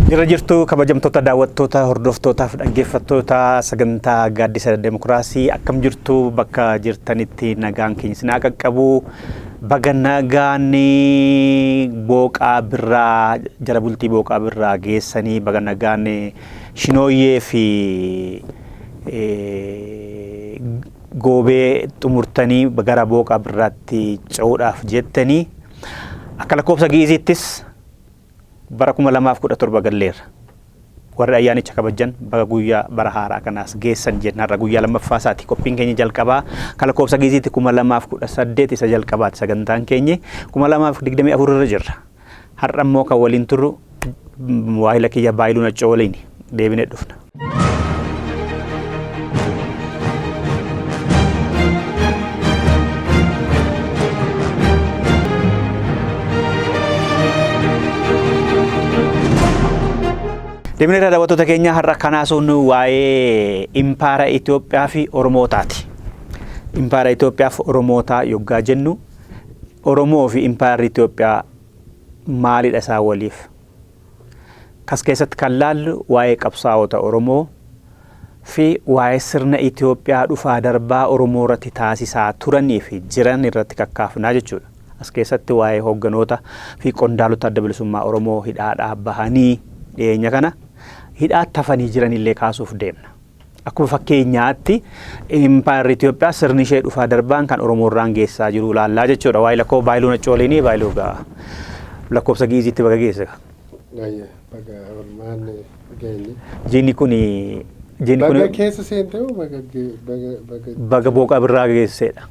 Jirra jirtu kabajamtoota daawwattoota hordoftootaaf dhaggeeffattoota sagantaa gaaddisa demokiraasii, akkam jirtu? Bakka jirtanitti nagaan keenya isin haa qaqqabu. Baga nagaan booqaa birraa jala bultii booqaa birraa geessanii, baga nagaan shinooyyee fi goobee xumurtanii gara booqaa birraatti ce'uudhaaf jettanii. Akka lakkoofsa Gi'iziittis bara 2017 galleerra. Warri ayyaanicha kabajan baga guyyaa bara haaraa kanaas geessan jenna. Har'a guyyaa lammaffaa isaati. Qophiin keenya jalqabaa kan lakkoofsa Gi'iziitti 2018 isa jalqabaati sagantaan keenya. 2024 irra jirra. Har'a immoo kan waliin turru waahila kiyya Baayiluu Naccoo waliin deebinee dhufna. Deemnee irraa daawwattoota keenya, har'a kan haasofnu waa'ee impaara Itoophiyaa fi Oromootaati. Impaara Itoophiyaa fi Oromootaa yoggaa jennu, Oromoo fi impaarri Itoophiyaa maalidha isaan waliif? Kas keessatti kan laallu waa'ee qabsaa'ota Oromoo fi waa'ee sirna Itoophiyaa dhufaa darbaa Oromoo irratti taasisaa turanii fi jiran irratti kakkaafnaa jechuudha. As keessatti waa'ee hoogganoota fi qondaalota Adda Bilisummaa Oromoo hidhaadhaa bahanii dhiyeenya kana hidhaatti hafanii jiranillee kaasuuf deemna. Akkuma fakkeenyaatti impaayerri Itoophiyaa sirni ishee dhufaa darbaan kan Oromoo irraan geessaa jiru ilaallaa jechuudha. Waa'ee lakkoo Baayiluu Naccoo waliinii. Baayiluu gaa lakkoofsa Gi'iziitti baga geesse. Baga olmaan geenye. Jiini kun Baga keessa seente moo baga baga Baga booqaa birraa geesseedha.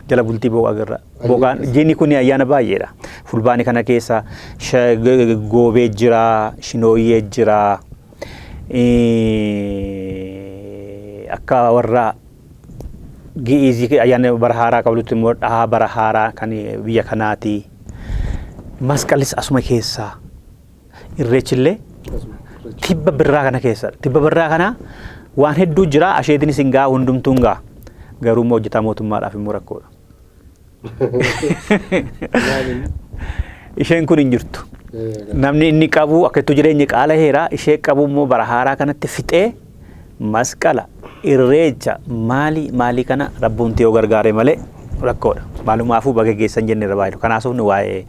Jala bultii booqaa birraa. Booqaan jiini kun ayyaana baay'eedha. Fulbaani kana keessa goobee jira, shinooyyee jira. Akka warra Gi'izii ayyaana bara haaraa qabdutti immoo dhahaa bara haaraa kan biyya kanaati. Masqalis asuma keessaa. Irreechillee tibba birraa kana keessa. Tibba birraa kana waan hedduu jira. Asheetinis hin ga'a, hundumtuu hin ga'a. Garuu immoo hojjetaa mootummaadhaaf immoo rakkoodha. Isheen kun hin jirtu. Namni inni qabu akka itti jireenya qaala heeraa ishee qabu immoo bara haaraa kanatti fixee masqala, irreecha, maalii maalii kana rabbuumti yoo gargaare malee rakkoodha. Maalumaafuu baga geessan jenne irra baay'ee. Kanaaf waa'ee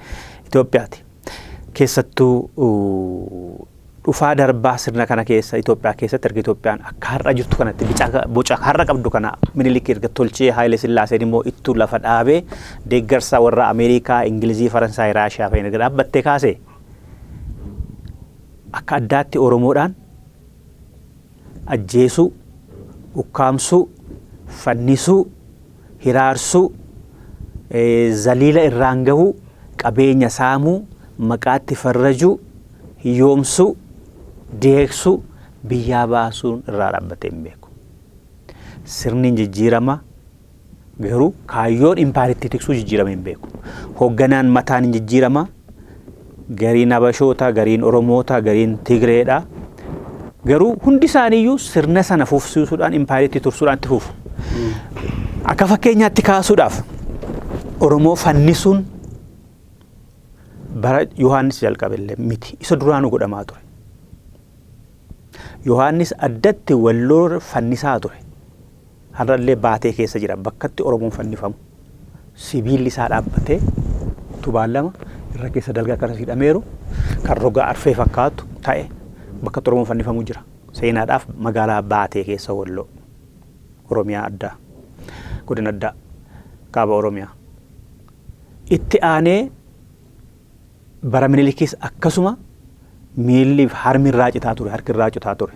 Itoophiyaati. Keessattuu dhufaa darbaa sirna kana keessa Itoophiyaa keessatti erga Itoophiyaan akka har'a jirtu kanatti boca har'a qabdu kana Minilik erga tolchee, Haayile Sillaaseen immoo ittuu lafa dhaabee deeggarsa warra Ameerikaa, Ingilizii, Faransaay, Raashiyaa fa'iin erga dhaabbattee kaasee akka addaatti Oromoodhaan ajjeesuu, ukkaamsuu, fannisuu, hiraarsuu, zaliila irraan gahuu, qabeenya saamuu, maqaatti farrajuu, hiyyoomsuu, deeksuu, biyyaa baasuun irraa dhaabbatee hin beeku. Sirni jijjiirama, garuu kaayyoon impaayeritti tiksuu jijjiirame hin beeku. Hoogganaan mataan hin jijjiirama. Gariin Habashoota, gariin Oromoota, gariin Tigreedha. Garuu hundi isaaniiyyuu sirna sana fufsiisuudhaan impaayeritti tursuudhaan itti fufu. Akka fakkeenyaatti kaasuudhaaf, Oromoo fannisuun bara Yohaannis jalqabellee miti. Isa duraanuu godhamaa ture. Yohaannis addatti Walloo fannisaa ture. Har'allee Baatee keessa jira bakkatti Oromoon fannifamu. Sibiilli isaa dhaabbatee utubaan lama irra keessa dalga akkas hidhameeru kan roga arfee fakkaatu ta'e bakkatti Oromoon fannifamu jira. Seenaadhaaf magaalaa Baatee keessa, Walloo. Oromiyaa addaa. Godina addaa. Kaaba Oromiyaa. Itti aanee bara Minilikis akkasuma miilli fi harmi irraa citaa ture, harki irraa citaa ture.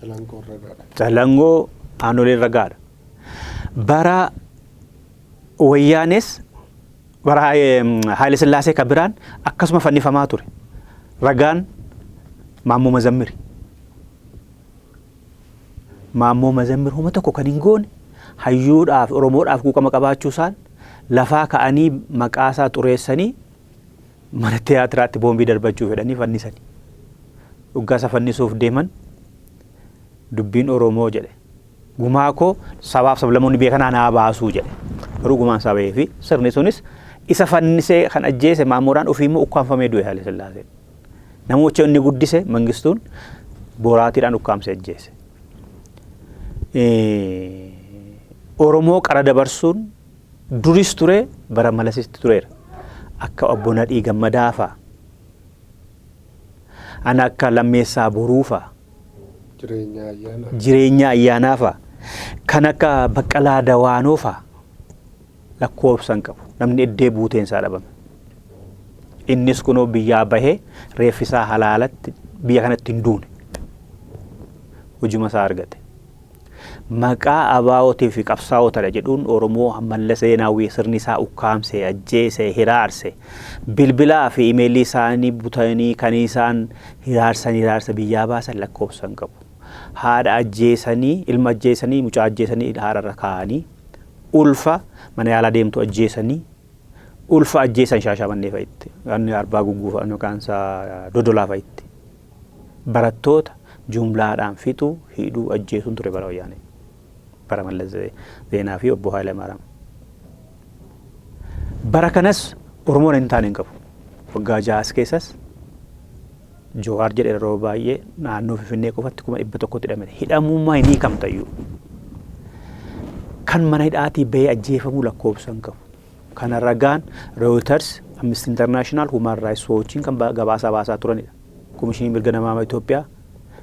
Calanqoo irra gaadha. Calangoo Aanolee irra gaadha. Bara Wayyaanes, bara Haayile Sillaasee kan biraan akkasuma fannifamaa ture. Ragaan Maammoo Mazammiri. Maammoo Mazammir homa tokko kan hin goone, hayyuudhaaf Oromoodhaaf quuqama qabaachuu isaan lafaa ka'anii maqaa isaa xureessanii mana tiyaatiraatti boombii darbachuu fedhanii fannisani. Dhuggaa isa fannisuuf deeman dubbiin Oromoo jedhe. Gumaa koo sabaaf sablammoonni biyya kanaa naa baasuu jedhe. Garuu gumaan isaa bahee fi sirni sunis isa fannisee kan ajjeese Maammoodhaan ofii immoo ukkaanfamee du'e Haayile Sillaaseen. Namoota inni guddise Mangistuun boraatiidhaan ukkaamsee ajjeese. Oromoo qara dabarsuun duris ture, bara Malasitti tureera. Akka obbo Nadhii Gammadaa fa'a. Ana akka Lammeessaa Boruu fa'a. Jireenya Ayyaanaa. Jireenya Ayyaanaa fa'a. Kan akka Baqqalaa Dawaanoo fa'a lakkoofsa hin qabu. Namni eddee buuteen isaa dhabame. Innis kunoo biyyaa bahee reeffi isaa halaalatti biyya kanatti hin duune. Hojuma isaa argate. Maqaa ABOtii fi qabsaa'otadha jedhuun Oromoo Mallas Zeenaawwii sirni isaa ukkaamse, ajjeese, hiraarse. Bilbilaa fi imeelii isaanii butanii kan isaan hiraarsan hiraarsa biyyaa baasan lakkoofsa hin qabu. Haadha ajjeesanii, ilma ajjeesanii, mucaa ajjeesanii haadharra kaa'anii, ulfa mana yaalaa deemtu ajjeesanii, ulfa ajjeesan Shaashamannee fa'itti, Arbaa Gugguu fa'a yookaan isaa Dodolaa fa'itti. Barattoota jumlaadhaan fixuu, hidhuu, ajjeesuun ture bara Wayyaanee. Bara Mallas Zeenaa fi obbo Haayile Maariyaam. Bara kanas Oromoon hin taane hin qabu. Waggaa 6 keessas Jawaar jedhe yeroo baay'ee naannoo Finfinnee qofatti 100,000tti hidhame. Hidhamummaa hin hiikamtayyuu. Kan mana hidhaatii bahee ajjeefamuu lakkoofsa hin qabu. Kana ragaan Reuters, Amnesty International, Human Rights Watch kan gabaasaa baasaa turanidha. Komishinii Mirga Namaa Itoophiyaa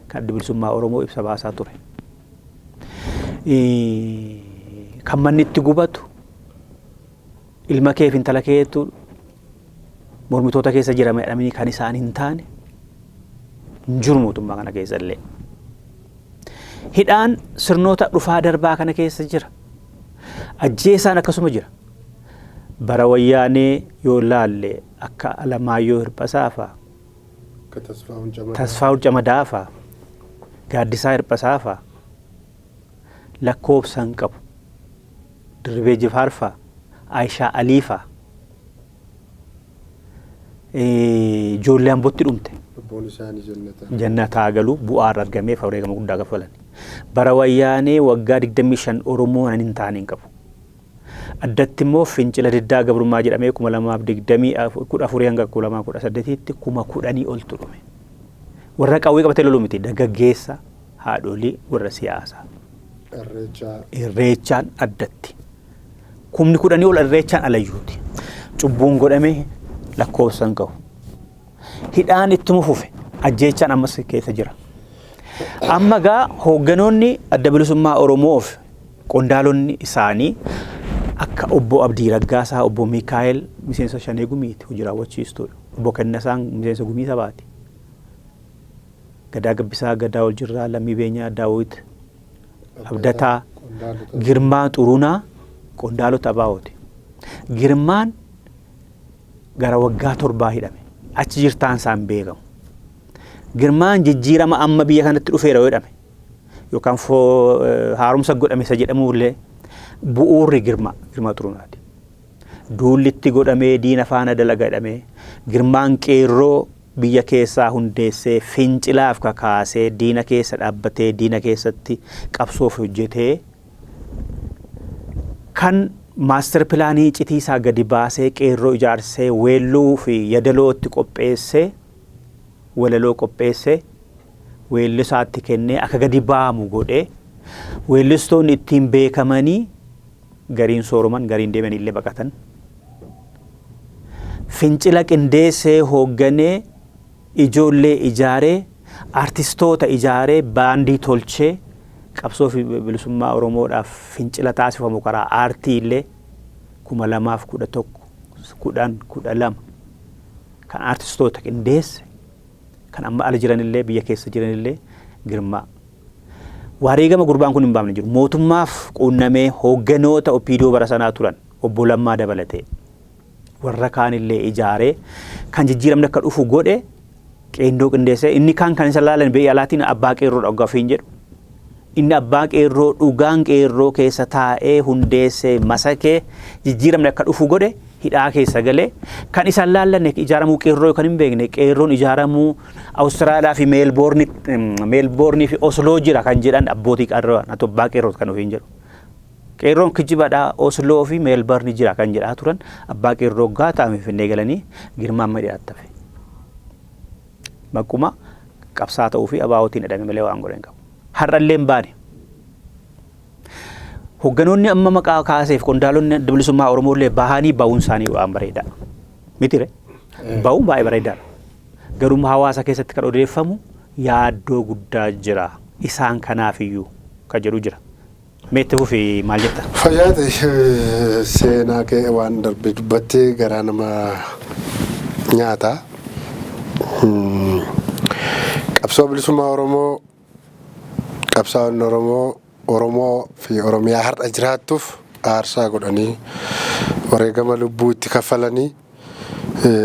kan Adda Bilisummaa Oromoo ibsa baasaa ture. Kan manni itti gubatu ilma kee fi intala keetu mormitoota keessa jira jedhamanii kan isaan hin taane hin jiru mootummaa kana keessa illee. Hidhaan sirnoota dhufaa darbaa kana keessa jira. Ajjeesaan akkasuma jira. Bara Wayyaanee yoo laalle akka Alamaayyoo Hirphasaa fa'a. Akka Tasfaa'uun Camadaa. Tasfaa'uun Camadaa fa'a. Gaaddisaa Hirphasaa fa'a. Lakkoofsa hin qabu. Dirribee Jifaar fa'a. Aayishaa Alii fa'a. Ijoollee Ambootti dhumte. Lubbuun isaanii jannataa. Jannataa galuu bu'aa irra argameef wareegama guddaa kaffalan. Bara Wayyaanee waggaa 25 Oromoo hin taane hin qabu. Addatti immoo fincila diddaa gabrummaa jedhamee 2024 hanga 2018tti 10,000 oltu dhume. Warra qawwee qabatee lolu miti, dargaggeessa, haadholii, warra siyaasaa. Irreechaa. Irreechaan addatti. 10,000 ol irreechaan alayyuuti. Cubbuun godhame lakkoofsa hin qabu. Hidhaan ittuma fufe, ajjeechaan ammas keessa jira. Amma gaa hoogganoonni Adda Bilisummaa Oromoof qondaalonni isaanii akka obbo Abdii Raggaasaa, obbo Mikaa'el miseensa Shanee Gumiiti, hojii raawwachiistuudha. Obbo Kennasaan miseensa Gumii Sabaati. Gadaa Gabbisaa, Gadaa Oljirraa, Lammii Beenyaa, Daawit Abdataa, Girmaa Xurunaa qondaalota ABOti. Girmaan gara waggaa 7 hidhame. Achi jirtaan isaan beekamu. Girmaan jijjiirama amma biyya kanatti dhufeera yoo jedhame yookaan haaromsa godhame isa jedhamullee bu'uurri Girmaa Xurunaati. Duullitti godhamee diina faana dalaga jedhamee Girmaan qeerroo biyya keessaa hundeessee fincilaaf kakaasee diina keessa dhaabbatee diina keessatti qabsoof hojjetee kan maastar pilaanii citiisaa gadi baasee qeerroo ijaarsee weelluu fi yadalootti qopheessee walaloo qopheessee weellisaatti kennee akka gadi baamu godhee weellistoonni ittiin beekamanii gariin sooroman gariin deeman illee baqatan. Fincila qindeessee hoogganee ijoollee ijaaree artistoota ijaaree baandii tolchee qabsoo fi bilisummaa Oromoodhaaf fincila taasifamu karaa aartii illee 2011, 10, 12 kan artistoota qindeesse kan amma ala jiranillee biyya keessa jiranillee Girmaa. Wareegama gurbaan kun hin baafne jiru. Mootummaaf quunnamee hoogganoota OPDO bara sanaa turan obbo Lammaa dabalatee warra kaanillee ijaaree kan jijjiiramni akka dhufu godhe qeendoo qindeessee inni kaan kan isa laalan biyya alaatiin abbaa qeerroo dha ofiin jedhu. Inni abbaa qeerroo dhugaan qeerroo keessa taa'ee hundeessee masakee jijjiiramni akka dhufu godhe hidhaa keessa galee kan isaan laallanne ijaaramuu qeerroo kan hin beekne qeerroon ijaaramuu Awustiraaliyaa fi Meelboornii fi Osloo jira kan jedhan abbootii qeerroo abbaa qeerroo kan ofiin jedhu. Qeerroon kijibadhaa Osloo fi Meelboorni jira kan jedhaa turan abbaa qeerroo gaa ta'an Finfinnee galanii Girmaan madii tafe. Maquma qabsaa ta'uu fi abaa'ootiin hidhame malee waan godhe hin qabu. Har'allee hin baane. Hogganoonni amma maqaa kaaseef qondaalonni Adda Bilisummaa Oromoo illee bahanii ba'uun isaanii waan bareedaa. Mitire? Ba'uun baay'ee bareedaadha. Garuu hawaasa keessatti kan odeeffamu yaaddoo guddaa jira. Isaan kanaafiyyuu kan jedhu jira. Meetti fufi, maal jetta? Fayyaa ta'e, seenaa kee waan darbe dubbattee garaa nama nyaata. Qabsoo bilisummaa Oromoo, qabsaa'onni Oromoo, Oromoo fi Oromiyaa har'a jiraattuuf aarsaa godhanii, wareegama lubbuu itti kaffalanii,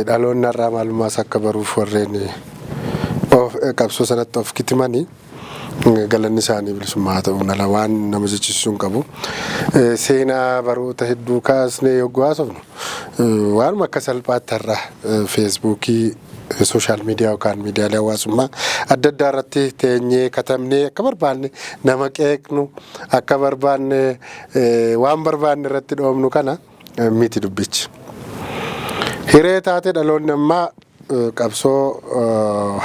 dhaloonni har'aa maalummaas akka baruuf warreen qabsoo sanatti of kitimanii galanni isaanii bilisummaa haa ta'u, ala waan nama jechisiisuu hin qabu. Seenaa baroota hedduu kaasnee yogguu haasofnu waanuma akka salphaatti har'a Feesbuukii, social media yookaan miidiyaalee hawaasummaa adda addaa irratti teenyee katabnee akka barbaanne nama qeeqnu, akka barbaanne waan barbaanne irratti dhoofnu kana miti dubbichi. Hiree taate dhaloonni ammaa qabsoo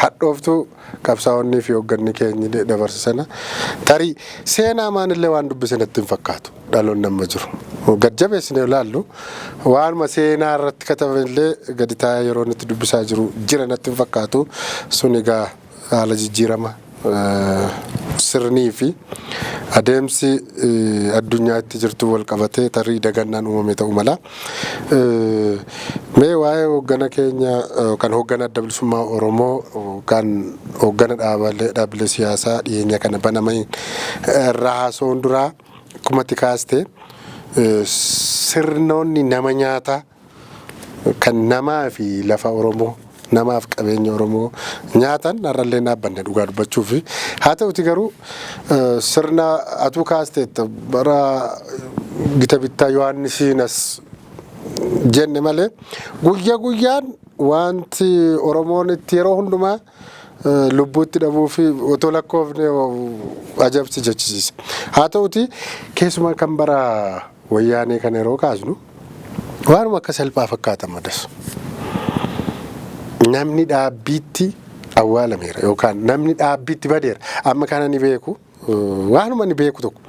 hadhooftuu qabsaa'onnii fi hoogganni keenyi dabarse sana tarii seenaa maanillee waan dubbise natti hin fakkaatu dhaloonni amma jiru. Gad jabeessinee ilaallu waanuma seenaa irratti katabame illee gadi taa'ee yeroo inni itti dubbisaa jiru jira natti hin fakkaatu. Sun egaa haala jijjiirama sirnii fi adeemsi addunyaa itti jirtu wal qabatee tarii dagannaan uumame ta'uu mala. Mee waa'ee hooggana keenya kan hooggana Adda Bilisummaa Oromoo kan hooggana dhaabbilee siyaasaa dhiyeenya kana banaman irraa haasa'uun duraa, akkuma itti kaaste sirnoonni nama nyaataa kan namaa fi lafa Oromoo, namaaf qabeenya Oromoo nyaatan har'allee dhaabbanne dhugaa dubbachuu fi haa ta'uti garuu sirna atuu kaasteetta bara gita bittaa Yohaannisiin as jenne malee guyya guyyaan wanti Oromoon itti yeroo hundumaa lubbuutti dhabuu fi otoo lakkoofne ajabsi jechisiisa. Haa ta'uti keessumaa kan bara Wayyaanee kana yeroo kaasnu waanuma akka salphaa fakkaata madas. Namni dhaabbiitti awwaalameera yookaan namni dhaabbiitti badeera. Amma kana ni beeku, waanuma ni beeku tokko.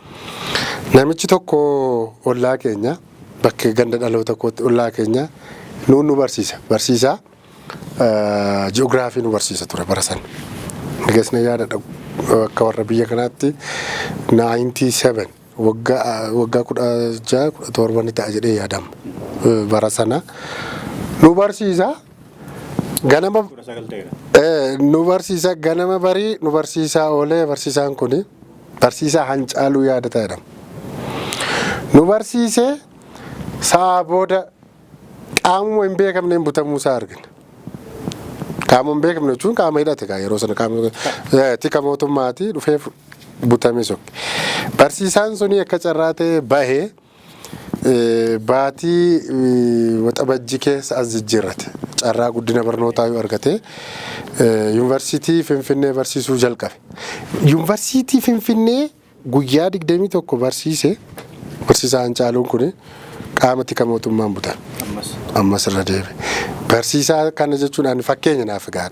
Namichi tokko ollaa keenya, bakka ganda dhaloota kootti ollaa keenya nuun nu barsiisa. Barsiisaa ji'oogiraafii nu barsiisa ture bara sana. Egas na yaadadha, akka warra biyya kanaatti 97, waggaa 16, 17 ni ta'a jedhee yaadama. Bara sana nu barsiisa. Ganama nu barsiisa, ganama barii nu barsiisaa oolee. Barsiisaan kuni barsiisaa Hancaaluu Yaadataa jedhama. Nu barsiisee sa'a booda qaamuma hin beekamneen butamuu isaa argina. Qaama hin beekamne jechuun qaama hidhate kaa yeroo sana qaama tika mootummaati dhufee butamee sokke. Barsiisaan suni akka carraa ta'ee bahee baatii Waxabajji keessa as jijjiirrate. Carraa guddina barnootaa yoo argate Yuunivarsiitii Finfinnee barsiisuu jalqabe. Yuunivarsiitii Finfinnee guyyaa 21 barsiise barsiisaa Hancaaluun kun qaama tika mootummaan butan. Ammas irra deebi. Barsiisaa kana jechuun ani fakkeenya naaf egaa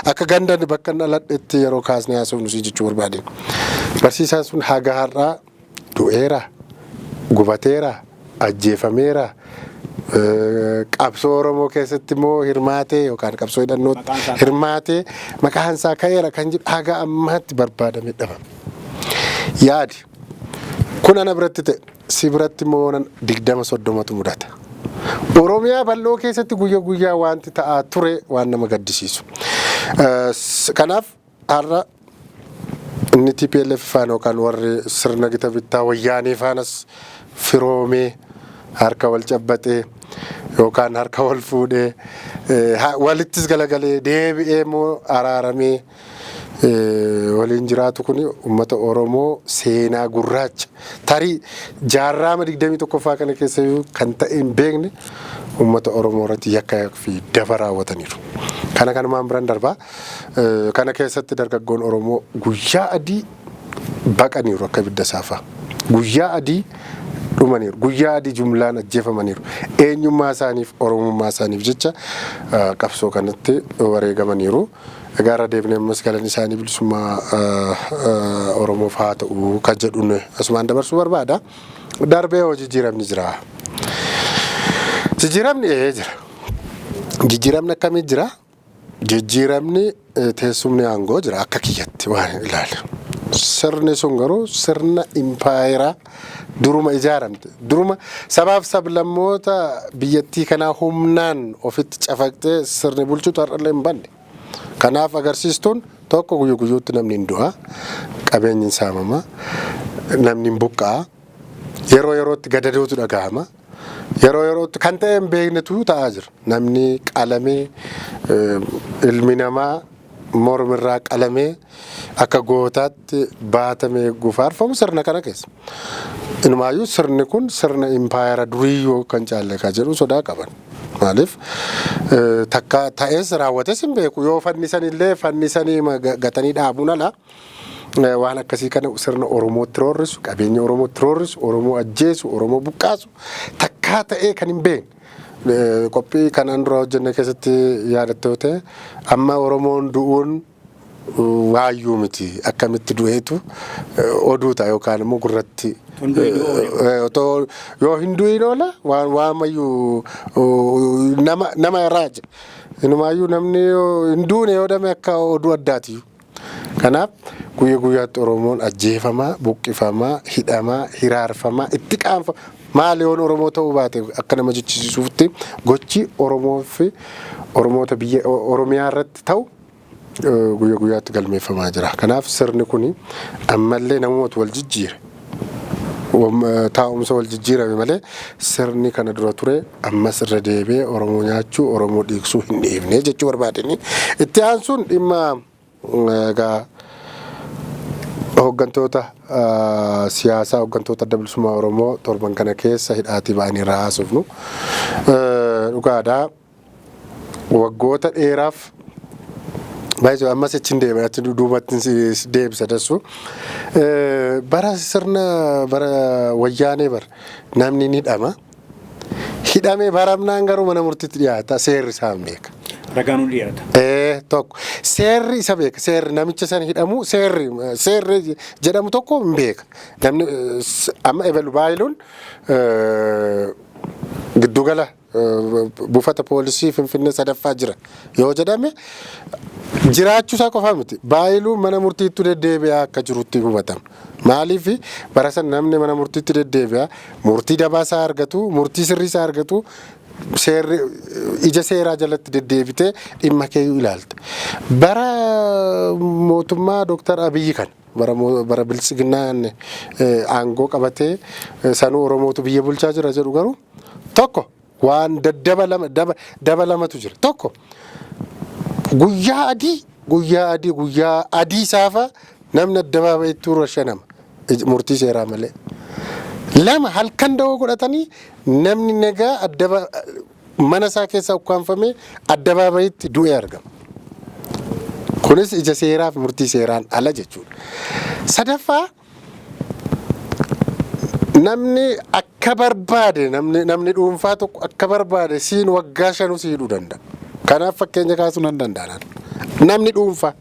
akka ganda bakka inni dhaladhetti yeroo kaasnee haasofnu si jechuu barbaadeen. Barsiisaan sun haga har'aa du'eera, gubateera, ajjeefameera. Qabsoo Oromoo keessatti immoo hirmaatee yookaan qabsoo hidhannootti hirmaatee maqaan isaa ka'eera kan jedhu haga ammaatti barbaadamee dhabame. Yaadi kun ana biratti ta'e, si biratti immoo 20, 30tu mudata. Oromiyaa bal'oo keessatti guyyaa guyyaa wanti ta'aa ture waan nama gaddisiisu. Kanaaf har'a inni TPLF faana yookaan warri sirna gita bittaa Wayyaanee faanas firoomee, harka wal cabbaxee yookaan harka wal fuudhee, walittis galagalee, deebi'ee immoo araaramee waliin jiraatu kun uummata Oromoo seenaa gurraacha tarii jaarraama 21ffaa kana keessa kan ta'e hin beekne uummata Oromoo irratti yakka fi dafa raawwataniiru. Kana kanumaan biran darbaa. Kana keessatti dargaggoon Oromoo guyyaa adii baqaniiru akka ibidda saafaa. Guyyaa adii dhumaniiru. Guyyaa adii jumlaan ajjeefamaniiru. Eenyummaa isaaniif, Oromummaa isaaniif jecha qabsoo kanatti wareegamaniiru. Egaa irra deebinee ammas galanni isaanii bilisummaa Oromoof haa ta'u kan jedhuun asumaan dabarsuu barbaada. Darbee hoo jijjiiramni jira. Jijjiiramni ee jira. Jijjiiramni akkamii jira? Jijjiiramni teessumni aangoo jira akka kiyyatti waan ilaale. Sirni sun garuu sirna impaayeraa duruma ijaaramte. Duruma sabaaf sablammoota biyyattii kanaa humnaan ofitti cafaqxee sirni bulchutu har'allee hin banne. Kanaaf agarsiistuun tokko guyyu guyyuutti namni hin du'a, qabeenyi hin saamama, namni hin buqqa'a, yeroo yerootti gadadootu dhagahama. Yeroo yerootti kan ta'e hin beeknetu ta'aa jira. Namni qalamee, ilmi namaa mormirraa qalamee akka gootaatti baatamee gufaarfamu sirna kana keessa. Inumaayyuu sirni kun sirna impaayera duriiyyuu kan caalle kan jedhu sodaa qaban. Maaliif takka ta'es raawwates hin beeku, yoo fannisanillee fannisanii gatanii dhaabuun ala waan akkasii kana, sirna Oromootti roorrisu, qabeenya Oromootti roorrisu, Oromoo ajjeesu, Oromoo buqqaasu takkaa ta'ee kan hin beekne. Qophii kanaan dura hojjenne keessatti yaadattoo ta'e, amma Oromoon du'uun waayyuu miti, akkamitti du'eetu oduu ta'a yookaan immoo gurratti otoo yoo hin du'in oola waan waamayyuu nama nama raaja. Inumaayyuu namni hin duune yoo dame akka oduu addaati. Kanaaf guyya guyyaatti Oromoon ajjeefamaa, buqqifamaa, hidhamaa, hiraarfamaa, itti qaanfama. Maali yoon Oromoo ta'uu baate akka nama jechisiisuutti gochi Oromoo fi Oromoota biyya Oromiyaa irratti ta'u guyya guyyaatti galmeeffamaa jira. Kanaaf sirni kun ammallee namoota wal jijjiire. Taa'umsa wal jijjiirame malee sirni kana dura ture ammas irra deebi'ee Oromoo nyaachuu, Oromoo dhiigsuu hin dhiifne jechuu barbaadani. Itti aansuun dhimma egaa hooggantoota siyaasaa, hooggantoota Adda Bilisummaa Oromoo torban kana keessa hidhaatii ba'anii irraa haasofnu. Dhugaadhaa, waggoota dheeraaf baay'ee ammas achiin deema, achi duubatti deebisa dassu. Bara sirna bara Wayyaanee bara namni ni hidhama. Hidhamee baramnaan garuu mana murtiitti dhiyaata, seerri isaan beeka. Ragaan nu dhiyaata. Tokko seerri isa beeka, seerri namicha sana hidhamu, seerri jedhamu tokko hin beeka. Namni amma ebelu baayiluun giddugala buufata poolisii Finfinnee sadaffaa jira yoo jedhame, jiraachuu isaa qofa miti, baayiluun mana murtiitti deddeebi'aa akka jirutti hubatama. Maaliif bara san namni mana murtiitti deddeebi'a, murtii dabaa isaa argatu, murtii sirrii isaa argatu, seerri ija seeraa jalatti deddeebitee dhimma keeyyuu ilaalta. Bara mootummaa Dooktar Abiyyi kana, bara Biltsiginnaan aangoo qabatee sanuu Oromootu biyya bulchaa jira jedhu garuu, tokko waan daddaba lama, daba lamatu jira. Tokko guyyaa adii, guyyaa adii, guyyaa adii saafa namni addabaabayitti rashanama murtii seeraa malee. Lama, halkan da'oo godhatanii namni nagaa addaba mana isaa keessaa ukkaanfamee addabaabayitti du'ee argama. Kunis ija seeraa fi murtii seeraan ala jechuudha. Sadaffaa, namni akka barbaade, namni dhuunfaa tokko akka barbaade siin waggaa 5 si hidhuu danda'a. Kanaaf fakkeenya kaasuu nan danda'a. Namni dhuunfaa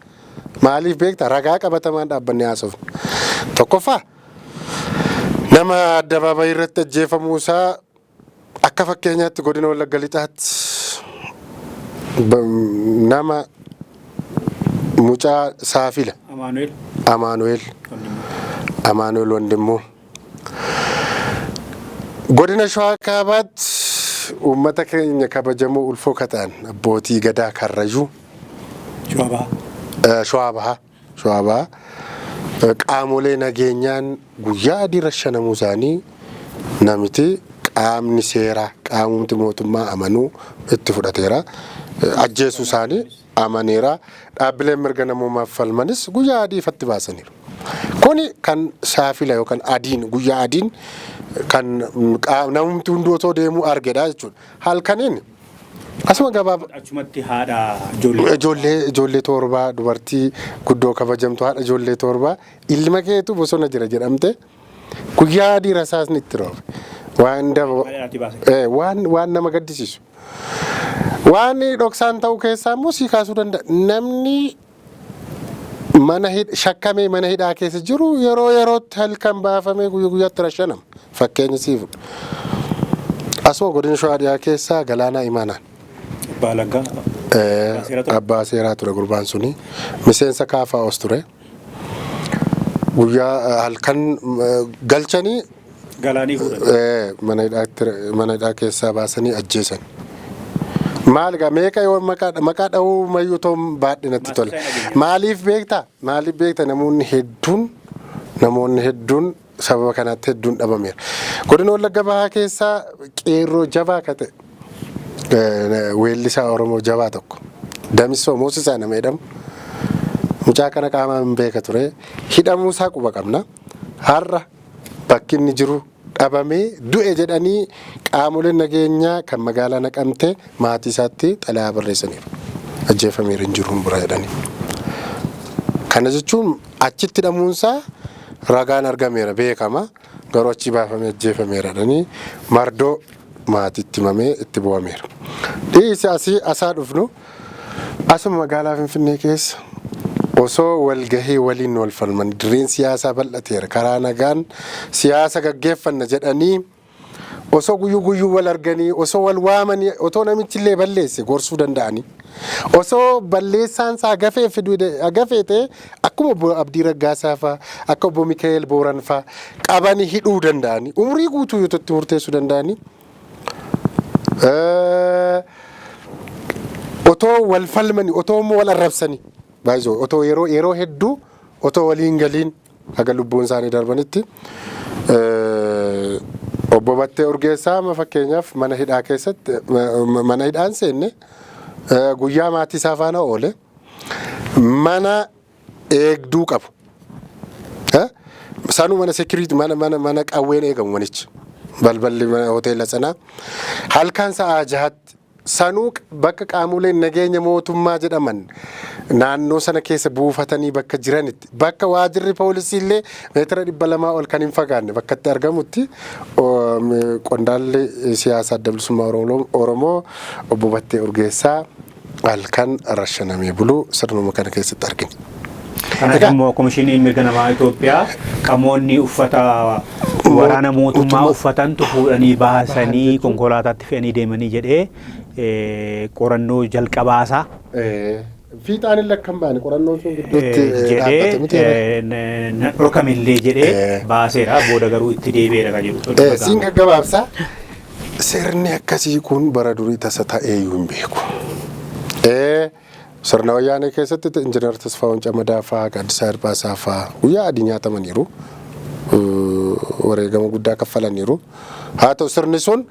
maaliif beektaa, ragaa qabatamaan dhaabbannee haasofna. Tokkoffaa, nama addabaabayii irratti ajjeefamuu isaa akka fakkeenyaatti godina Wallagga Lixaatti nama mucaa saafila Amaanu'el. Amaanu'el Wandimmoo. Godina Shawaa Kaabaatti uummata keenya kabajamoo ulfoo kataan abbootii gadaa Karrayyuu Shawaa Bahaa. Shawaa Bahaa qaamolee nageenyaan guyyaa adii rashanamuu isaanii namiti qaamni seeraa, qaamumti mootummaa amanuu itti fudhateera. Ajjeesuu isaanii amaneera. Dhaabbileen mirga namoomaaf falmanis guyyaa adii ifatti baasaniiru. Kuni kan saafila yookaan adiin, guyyaa adiin kan namumti hunduu otoo deemuu argedha jechuudha. Halkaniin asuma gabaaba Achumatti haadha ijoollee. Ijoollee torbaa, dubartii guddoo kabajamtu, haadha ijoollee torbaa, ilma keetu bosona jira jedhamte guyyaa adii rasaasni itti roobe. Waan daba Ati baase. Waan nama gaddisiisu. Waan dhoksaan ta'u keessaa immoo sii kaasuu danda'a. Namni Mana shakkamee mana hidhaa keessa jiru yeroo yerootti halkan baafamee guyyaa guyyaatti rashanama. Fakkeenya siif asuma godina Shawaa Dhiyaa keessaa Galaanaa Imaanaan. Abbaa Alangaa. Abbaa seeraa ture gurbaan suni. Miseensa KFOs ture. Guyyaa halkan galchanii Galaanii fuudhan. Mana hidhaa keessaa baasanii ajjeesan. Maal egaa meeqa yoo maqaa dha'uu mayyuu ta'u baadhee natti tola. Maaliif beektaa? Maaliif beektaa namoonni hedduun sababa kanaatti hedduun dhabameera. Godina Wallagga Bahaa keessaa qeerroo jabaa akka ta'e, weellisaa Oromoo jabaa tokko, Damissoo Moosisaa nama jedhamu, mucaa kana qaamaan hin beeka ture. Hidhamuu isaa quba qabna. Har'a bakki inni jiru dhabamee du'e jedhanii qaamoleen nageenyaa kan magaalaa Naqamtee maatii isaatti xalayaa barreessaniiru. Ajjeefameera, hin jiru bira jedhanii. Kana jechuun achitti hidhamuunsaa ragaan argameera, beekama. Garuu achi baafamee ajjeefameera jedhanii mardoo maatiitti himamee itti bu'ameera. Dhiisi, asii asaa dhufnu, asuma magaalaa Finfinnee keessa osoo walgahii waliin wal falman, dirreen siyaasaa bal'ateera, karaa nagaan siyaasa gaggeeffanna jedhanii osoo guyyuu guyyuu wal arganii, osoo wal waamanii, otoo namichi illee balleesse gorsuu danda'anii, osoo balleessaan isaa gafee fiduu gafee ta'e, akkuma obbo Abdii Raggaasaa fa'aa, akka obbo Mikaa'el Booran fa'aa qabanii hidhuu danda'anii, umrii guutuu yoo itti murteessuu danda'anii, otoo wal falmanii, otoo immoo wal arrabsanii baay'isoo, otoo yeroo yeroo hedduu otoo waliin galiin haga lubbuun isaanii darbanitti, obbo Battee Urgeessaa amma fakkeenyaaf mana hidhaa keessatti, mana hidhaan seenne, guyyaa maatii isaa faana oole, mana eegduu qabu. Sanuu mana security, mana qawween eegamu manichi. Balballi mana hoteela sanaa halkan sa'aa 6tti, sanuu bakka qaamoleen nageenya mootummaa jedhaman naannoo sana keessa buufatanii bakka jiranitti, bakka waajirri poolisii illee meetira 200 ol kan hin fagaanne bakka itti argamutti, qondaalli siyaasaa Adda Bilisummaa Oromoo obbo Battee Urgeessaa halkan rashanamee buluu sirnuma kana keessatti argina. Kanaaf immoo Komishiniin Mirga Namaa Itoophiyaa qamoonni uffata waraana mootummaa uffatantu fuudhanii baasanii konkolaataatti fe'anii deemanii jedhee qorannoo jalqabaasaa Fiixaan illee akka hin baane qorannoon sun gidduutti dhaabbate miti. Jedhee na dhorkamillee jedhee baaseera, booda garuu itti deebi'eera kan jedhu. Siin gaggabaabsaa, sirni akkasii kun bara durii tasa ta'eeyyuu hin beeku. Sirna wayyaanee keessatti Injiinar Tasfaa'uun Camadaa fa'aa, Gaaddisaa Hirphaasaa fa'aa guyyaa adii nyaatamaniiru. Wareegama guddaa kaffalaniiru. Haa ta'u, sirni sun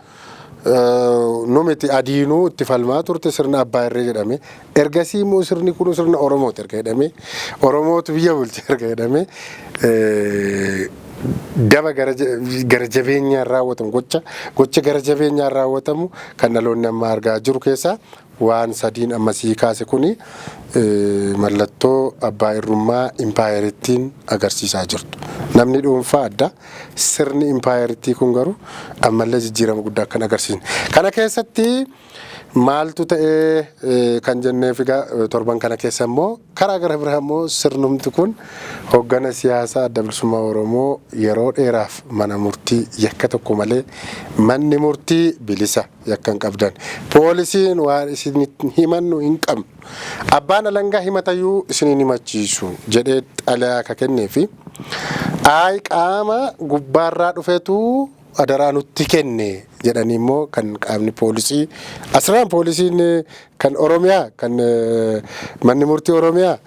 nu miti, adiinuu itti falmaa turte, sirna abbaa irree jedhame. Ergasii immoo sirni kun sirna Oromooti erga jedhame, Oromootu biyya bulche erga jedhame, daba gara jabeenyaan raawwatamu, gocha gara jabeenyaan raawwatamu kan dhaloonni amma argaa jiru keessaa waan sadiin amma sii kaase kuni mallattoo abbaa irrummaa impaayerittiin agarsiisaa jirtu. Namni dhuunfaa adda, sirni impaayerittii kun garuu ammallee jijjiirama guddaa kan agarsiisne. Kana keessatti maaltu ta'ee kan jenneef egaa, torban kana keessa immoo karaa gara biraa immoo sirnumti kun hoggana siyaasaa Adda Bilisummaa Oromoo yeroo dheeraaf mana murtii yakka tokko malee, manni murtii bilisa, yakka hin qabdan, poolisiin waan isin himannu hin qabnu, abbaan alangaa himatayyuu isiniin himachiisu jedhee xalayaa ka kennee fi ayi qaama gubbaarraa dhufetu adaraa nutti kenne jedhanii immoo kan qaamni poolisii asirraan, poolisiin kan Oromiyaa, kan manni murtii Oromiyaa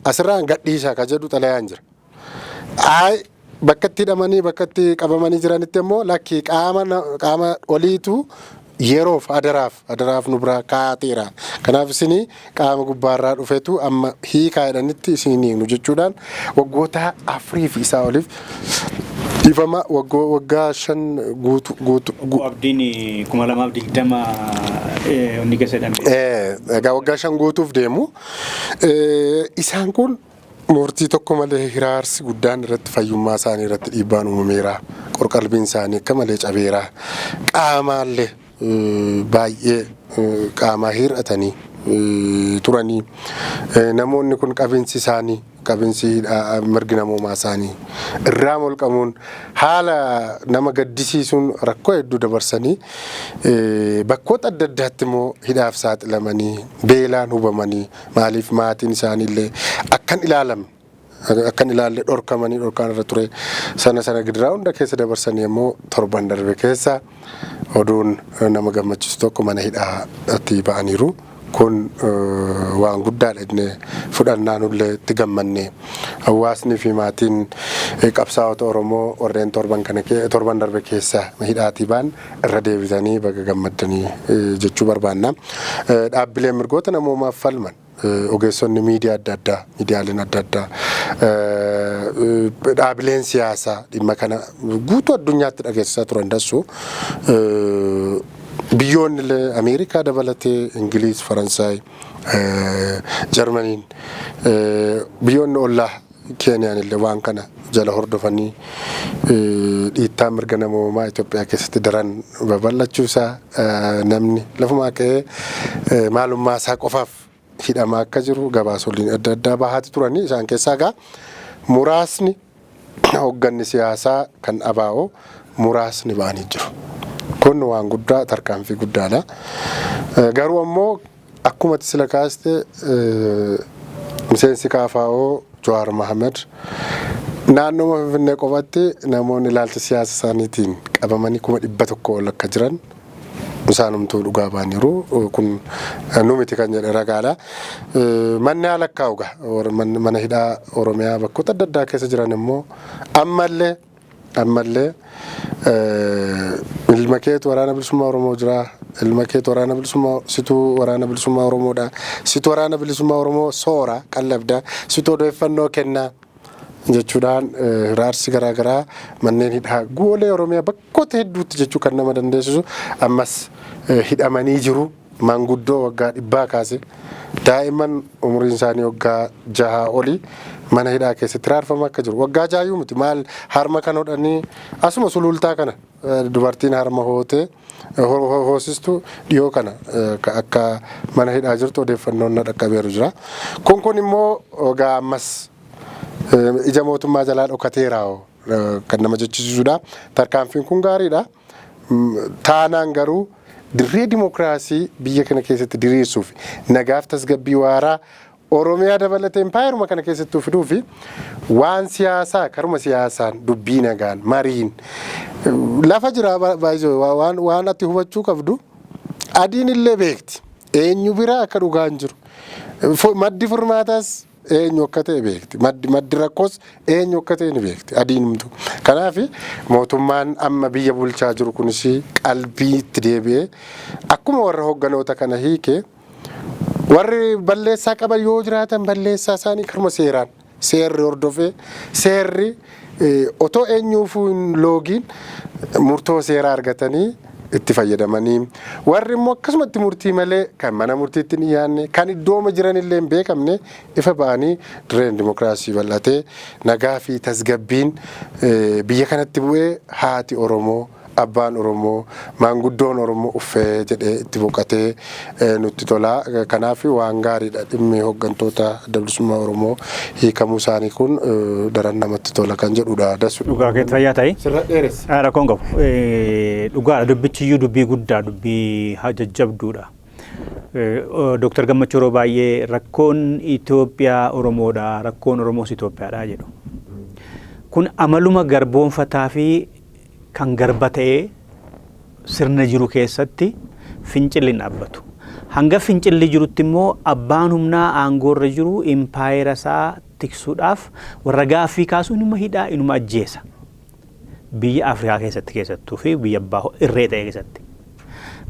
asirraan gadhiisaa ka jedhu xalayaan jira. Ayi, bakka itti hidhamanii, bakka itti qabamanii jiranitti immoo lakkii, qaama oliitu yeroof adaraaf nu biraa kaateera. Kanaaf isinii qaama gubbaarraa dhufetu amma hiikaa jedhanitti isin hiiknu jechuudhaan waggoota 4 fi isaa oliif, dhiifama, waggaa 5 guutu guutu. Abdiin 2020 inni keessa hidhame. Egaa waggaa 5 guutuuf deemu. Isaan kun murtii tokko malee hiraarsi guddaan irratti, fayyummaa isaanii irratti dhiibbaan uumameera. Qorqalbiin isaanii akka malee cabeera. Qaamaallee baay'ee qaamaa hir'atanii turanii namoonni kun qabinsi isaanii, qabinsi mirgi namoomaa isaanii irraa molqamuun haala nama gaddisiisuun rakkoo hedduu dabarsanii, bakkoota adda addaatti immoo hidhaaf saaxilamanii, beelaan hubamanii, maaliif maatiin isaaniillee akkan ilaalamne, akkan ilaalle dhorkamanii, dhorkaan irra ture sana sana gidiraa hunda keessa dabarsanii immoo torban darbe keessa oduun nama gammachiisu tokko mana hidhaatti ba'aniiru. Kun waan guddaadha jennee fudhannaa, nullee itti gammanne. Hawaasni fi maatiin qabsaa'ota Oromoo warreen torban kana torban darbe keessa hidhaatii ba'an irra deebitanii baga gammaddanii jechuu barbaanna. Dhaabbileen mirgoota namoomaaf falman, ogeessonni miidiyaa adda addaa, miidiyaaleen adda addaa, dhaabileen siyaasaa dhimma kana guutuu addunyaatti dhageessisaa turan dassu, biyyoonni illee Ameerikaa dabalatee, Ingiliz, Faransaay, Jarmaniin, biyyoonni ollaa Keeniyaan illee waan kana jala hordofanii dhiittaa mirga namoomaa Itoophiyaa keessatti daran babal'achuusaa, namni lafumaa ka'ee maalummaa isaa qofaaf hidhamaa akka jiru gabaasoliin adda addaa bahaati turanii. Isaan keessaa egaa muraasni, hoogganni siyaasaa kan ABO muraasni ba'anii jiru. Kun waan guddaa, tarkaanfii guddaadha. Garuu ammoo akkuma sila kaaste, miseensi KFO Jawaar Mohaammed, naannoo Finfinnee qofatti namoonni ilaalcha siyaasa isaaniitiin qabamanii 100,000 ol akka jiran isaanumtuu dhugaa ba'aniiru. Kun nu miti kan jedhe, ragaadha. Manni haala kaa'u mana hidhaa Oromiyaa bakkoota adda addaa keessa jiran immoo ammallee ilma keetu Waraana Bilisummaa Oromoo jira. Ilma keetu waraana bilisummaa, situu Waraana Bilisummaa Oromoodha. Situ Waraana Bilisummaa Oromoo soora qallabda. Situ odeeffannoo kennaa jechuudhaan raarsi garaagaraa manneen hidhaa goolee Oromiyaa bakkoota hedduutti jechuu kan nama dandeessisu ammas hidhamanii jiru. Maanguddoo waggaa 100 kaase daa'imman umuriin isaanii waggaa 6 olii mana hidhaa keessatti raarfama akka jiru. Waggaa jaayyuu miti, maal harma kan hodhanii, asuma Sulultaa kana dubartiin harma hootee hoosistu dhiyoo kana akka mana hidhaa jirtu odeeffannoon na dhaqqabeeru jira. Kun immoo egaa ammas ija mootummaa jalaa dhokateera kan nama jechisiisudha. Tarkaanfiin kun gaariidha. Taanaan garuu dirree dimokiraasii biyya kana keessatti diriirsuuf, nagaaf tasgabbii waaraa Oromiyaa dabalatee impaayeruma kana keessatti fiduu fi waan siyaasaa karuma siyaasaan, dubbii nagaan, mariin lafa jira. Baay'ee waan ati hubachuu qabdu, adiin illee beekti eenyu bira akka dhugaan jiru, maddi furmaataas eenyu akka ta'e beekti, maddi rakkoos eenyu akka ta'e ni beekti adiinumtu. Kanaaf mootummaan amma biyya bulchaa jiru kunis qalbii itti deebi'ee akkuma warra hogganoota kana hiike, warri balleessaa qaban yoo jiraatan balleessaa isaanii karuma seeraan, seerri hordofee, seerri otoo eenyuufuu hin loogiin murtoo seeraa argatanii itti fayyadamanii, warri immoo akkasumatti murtii malee kan mana murtiitti hin dhiyaanne, kan iddooma jiran illee hin beekamne ifa ba'anii, dirreen dimokiraasii bal'atee nagaa fi tasgabbiin biyya kanatti bu'ee, haati Oromoo, abbaan Oromoo, maanguddoon Oromoo uffee jedhee itti boqotee nutti tola. Kanaaf waan gaariidha, dhimmi hooggantoota Adda Bilisummaa Oromoo hiikamuu isaanii kun daran namatti tola kan jedhudha. Dasu. Dhugaa keetti, fayyaa ta'e. Sirra dheeressa. Rakkoon qabu. Dhugaadha, dubbichiyyuu dubbii guddaa, dubbii jajjabduudha. Dooktar Gammachuu yeroo baay'ee rakkoon Itoophiyaa Oromoodha, rakkoon Oromoos Itoophiyaadha jedhu. Kun amaluma garboonfataa fi kan garba ta'ee sirna jiru keessatti fincilli hin dhaabbatu. Hanga fincilli jirutti immoo abbaan humnaa aangoorra jiru impaayera isaa tiksuudhaaf warra gaaffii kaasu inuma hidhaa, inuma ajjeesa. Biyya Afrikaa keessatti keessattuu fi biyya abbaa irree ta'e keessatti.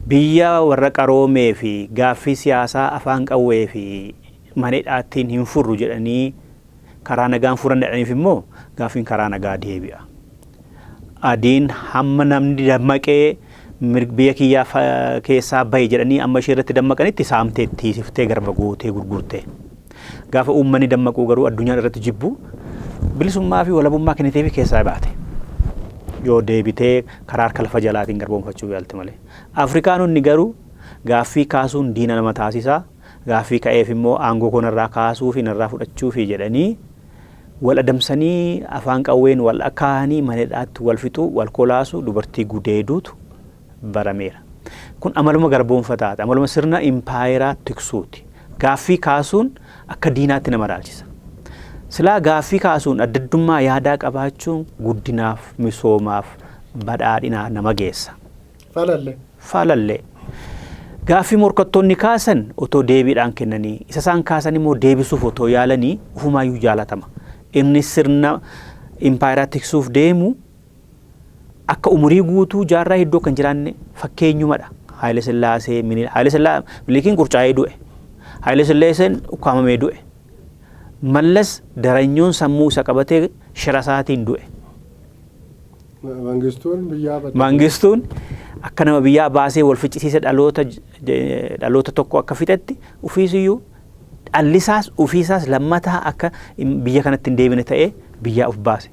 Biyya warra qaroomee fi gaaffii siyaasaa afaan qawwee fi mana hidhaattiin hin furru jedhanii karaa nagaan furan jedhaniif immoo gaaffiin karaa nagaa deebi'a. Adiin hamma namni dammaqee biyya kiyyaa keessaa bahi jedhanii amma ishee irratti dammaqanitti saamtee, tiisiftee, garba gootee, gurgurtee. Gaafa uummanni dammaquu garuu addunyaan irratti jibbu bilisummaa fi walabummaa kenniteefi keessaa baate. Yoo deebitee karaa harka lafa jalaatiin garboomfachuu yaalte malee. Afrikaanonni garuu gaaffii kaasuun diina nama taasisaa. Gaaffii ka'eef immoo aangoo kanarraa kaasuu fi narraa fudhachuu fi jedhanii wal adamsanii afaan qawween wal akaahanii mana hidhaatti wal fixuu, wal kolaasuu, dubartii gudeeduutu barameera. Kun amaluma garboomfataati. Amaluma sirna impaayeraa tiksuuti. Gaaffii kaasuun akka diinaatti nama ilaalchisa. Silaa gaaffii kaasuun addaddummaa yaadaa qabaachuun guddinaaf, misoomaaf, badhaadhinaa nama geessa. Falallee. Falallee. Gaaffii morkattoonni kaasan otoo deebiidhaan kennanii, isa isaan kaasan immoo deebisuuf otoo yaalanii ofumaayyuu jaalatama. Inni sirna impaayeraa tiksuuf deemu akka umurii guutuu jaarraa hedduu akka hin jiraanne fakkeenyumadha. Haayile Sillaasee, Haayile Sillaasee Minilikiin qurcaa'ee du'e. Haayile Sillaaseen ukkaamamee du'e. Mallas daranyoon sammuu isa qabatee shira isaatiin du'e. Mangistuun biyyaa badde. Mangistuun akka nama biyyaa baasee wal ficcisiise dhaloota tokko akka fixetti ofiisiyyuu dhallisaas ofiisaas lammataa akka biyya kanatti hin deebine ta'ee biyyaa of baase.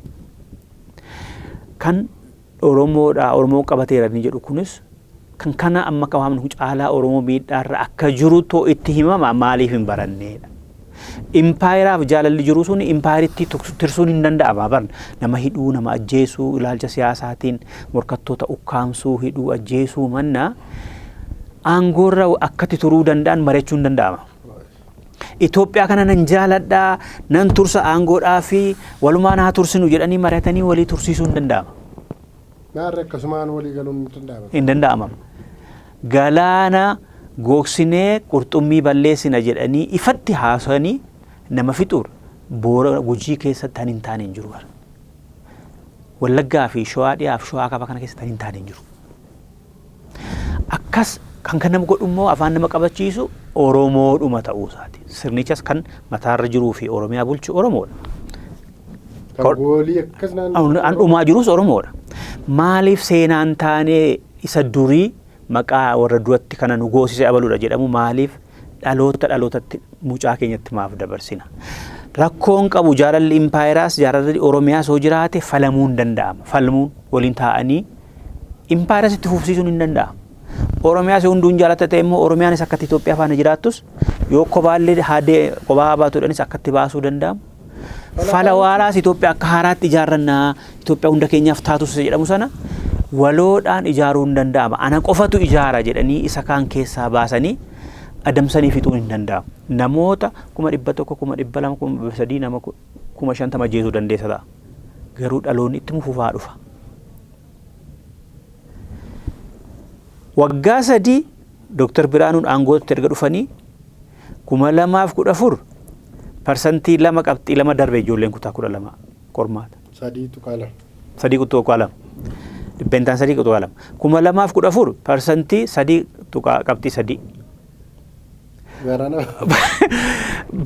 Kan Oromoodha Oromoo qabateera inni jedhu kunis kan kana amma akka waamnu caalaa Oromoo miidhaarra akka jiru too itti himama maaliif hin baranneedha. Impaayeraaf jaalalli jiru sun impaayeritti tirsuun hin danda'ama barna. Nama hidhuu, nama ajjeesuu, ilaalcha siyaasaatiin morkattoota ukkaamsuu, hidhuu, ajjeesuu mannaa aangoorra akkatti turuu danda'an mari'achuu hin danda'ama. Itoophiyaa kana nan jaaladhaa, nan tursa aangoodhaa fi walumaan haa tursinu jedhanii mari'atanii walii tursiisuu hin danda'ama. Naarra akkasumaan walii galuun hin danda'ama. Hin danda'ama. Galaana gogsinee qurxummii balleessina jedhanii ifatti haasa'anii nama fixuur Boora Gujii keessatti tan hin taane hin jiru bara. Wallaggaa fi Shawaa dhiyaa fi Shawaa kaabaa kana keessatti tan hin taane hin jiru. Akkas kan kan nama godhu immoo afaan nama qabachiisu Oromoodhuma ta'uu isaati. Sirnichas kan mataarra jiruu fi Oromiyaa bulchu Oromoodha. Kan goolii akkas naannoo. An dhumaa jirus Oromoodha. Maaliif seenaan taanee isa durii maqaa warra duratti kana nu goosise abaluudha jedhamu maaliif dhaloota dhalootatti mucaa keenyatti maaf dabarsina? Rakkoon qabu jaalalli impaayeraas jaalalli Oromiyaas yoo jiraate falamuun danda'ama. Falmuun waliin taa'anii impaayeras itti fufsiisuun hin danda'amu. Oromiyaas yoo hunduun jaalata ta'e immoo Oromiyaanis akkatti Itoophiyaa faana jiraattus yoo kobaallee haadee kobaa haa baatu jedhanis akkatti baasuu danda'amu. Fala waaraas Itoophiyaa akka haaraatti ijaarrannaa Itoophiyaa hunda keenyaaf taatus jedhamu sana waloodhaan ijaaruun hin danda'ama. Ana qofatu ijaara jedhanii isa kaan keessaa baasanii adamsanii fixuun hin danda'amu. Namoota 100,000, 200,000, 300,000 nama 50,000 ajjeesuu dandeessa ta'a. Garuu dhaloonni itti fufaa dhufa. Waggaa 3 Dooktar Biraanuun aangootti erga dhufanii 2014 2.2% darbe ijoolleen kutaa 12 qormaata. 3.2. 3.2. 3.2%. 2014 3.3%. Barana.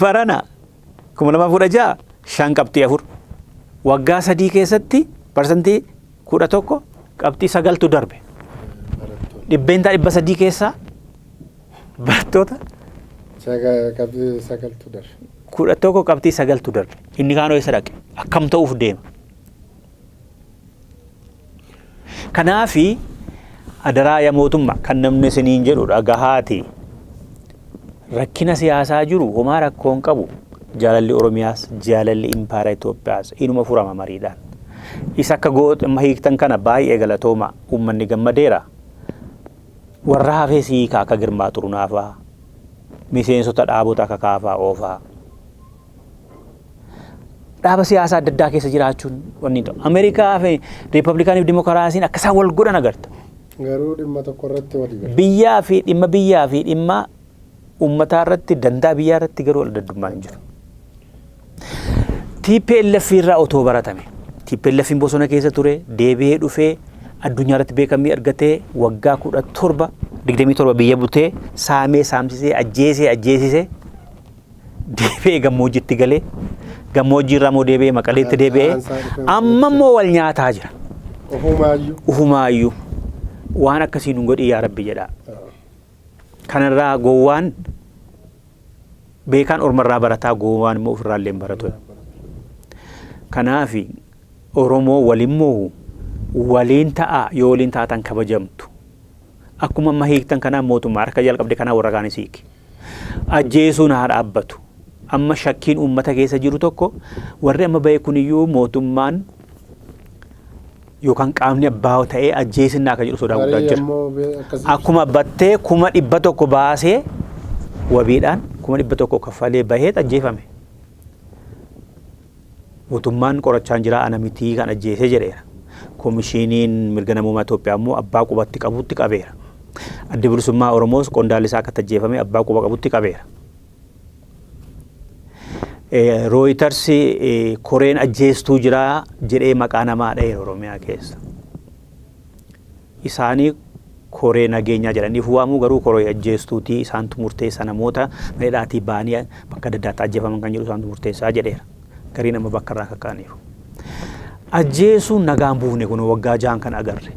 Barana 2016 5.4. Waggaa 3 keessatti 11.9% darbe. 300% keessaa barattoota 9tu darbe. 11.9tu darbe. Inni kaanoo eessa dhaqe? Akkam ta'uuf deema? Kanaafi adaraa yaa mootummaa kan namni isiniin jedhu dhagahaati. Rakkina siyaasaa jiru homaa rakkoo hin qabu. Jaalalli Oromiyaas jaalalli impaayera Itoophiyaas inuma furama mariidhaan. Isa akka amma hiiktan kana baay'ee galatooma uummanni gammadeera. Warra hafes hiikaa akka Girmaa Xurunaafaa miseensota dhaabota akka Kaafaa Oofaa. Dhaaba siyaasaa adda addaa keessa jiraachuun wanni ta'u. Ameerikaa fi Riippablikaanii fi Dimookiraasiin akka isaan wal godhan agarta. Garuu dhimma tokko irratti walii galu. Biyyaa fi dhimma biyyaa fi dhimma uummataa irratti dantaa biyyaa irratti garuu adda addummaan hin jiru. TPLF irraa otoo baratame. TPLF bosona keessa ture deebi'ee dhufee addunyaa irratti beekamii argatee waggaa 17 27 biyya butee saamee saamsisee ajjeesee ajjeesisee deebi'ee gammoojjiitti galee gammoojjii irraa immoo deebi'ee Maqaleetti deebi'ee amma immoo wal nyaataa jira. Ofumaayyuu. Ofumaayyuu waan akkasii nu godhi yaa Rabbi jedhaa. Kanarraa gowwaan beekaan ormarraa barataa gowwaan immoo ofirraa illee hin baratu. Kanaaf Oromoo waliin moohu waliin ta'aa yoo waliin taatan kabajamtu. Akkuma amma hiiktan kanaa mootummaa harka jalqabde kanaa warra kaanis hiiki. Ajjeesuun haa dhaabbatu. Amma shakkiin uummata keessa jiru tokko, warri amma bahe kuniyyuu mootummaan yookaan qaamni abbaa ta'ee ajjeesinnaa kan jedhu sodaa guddaa jira. Akkuma Battee 100,000 baasee, wabiidhaan 100,000 kaffalee bahee ajjeefame. Mootummaan qorachaa jira, ana mitii kan ajjeesee jedheera. Koomishiniin mirga namummaa Itoophiyaa immoo abbaa qubatti qabutti qabeera. Addi Bilisummaa Oromoos qondaalli isaa akka ajjeefame abbaa quba qabutti qabeera. Reuters koreen ajjeestuu jira jedhee maqaa namaa dhaheera Oromiyaa keessa. Isaanii koree nageenyaa jedhaniif waamuu, garuu koree ajjeestuutii, isaantu murteessa, namoota mana ba'anii bakka adda addaatti ajjeefaman kan jedhu isaantu murteessaa jedheera. Garii nama bakka irraa kakka'aniiru. Ajjeesuun nagaan buufne kun waggaa 6n kan agarre.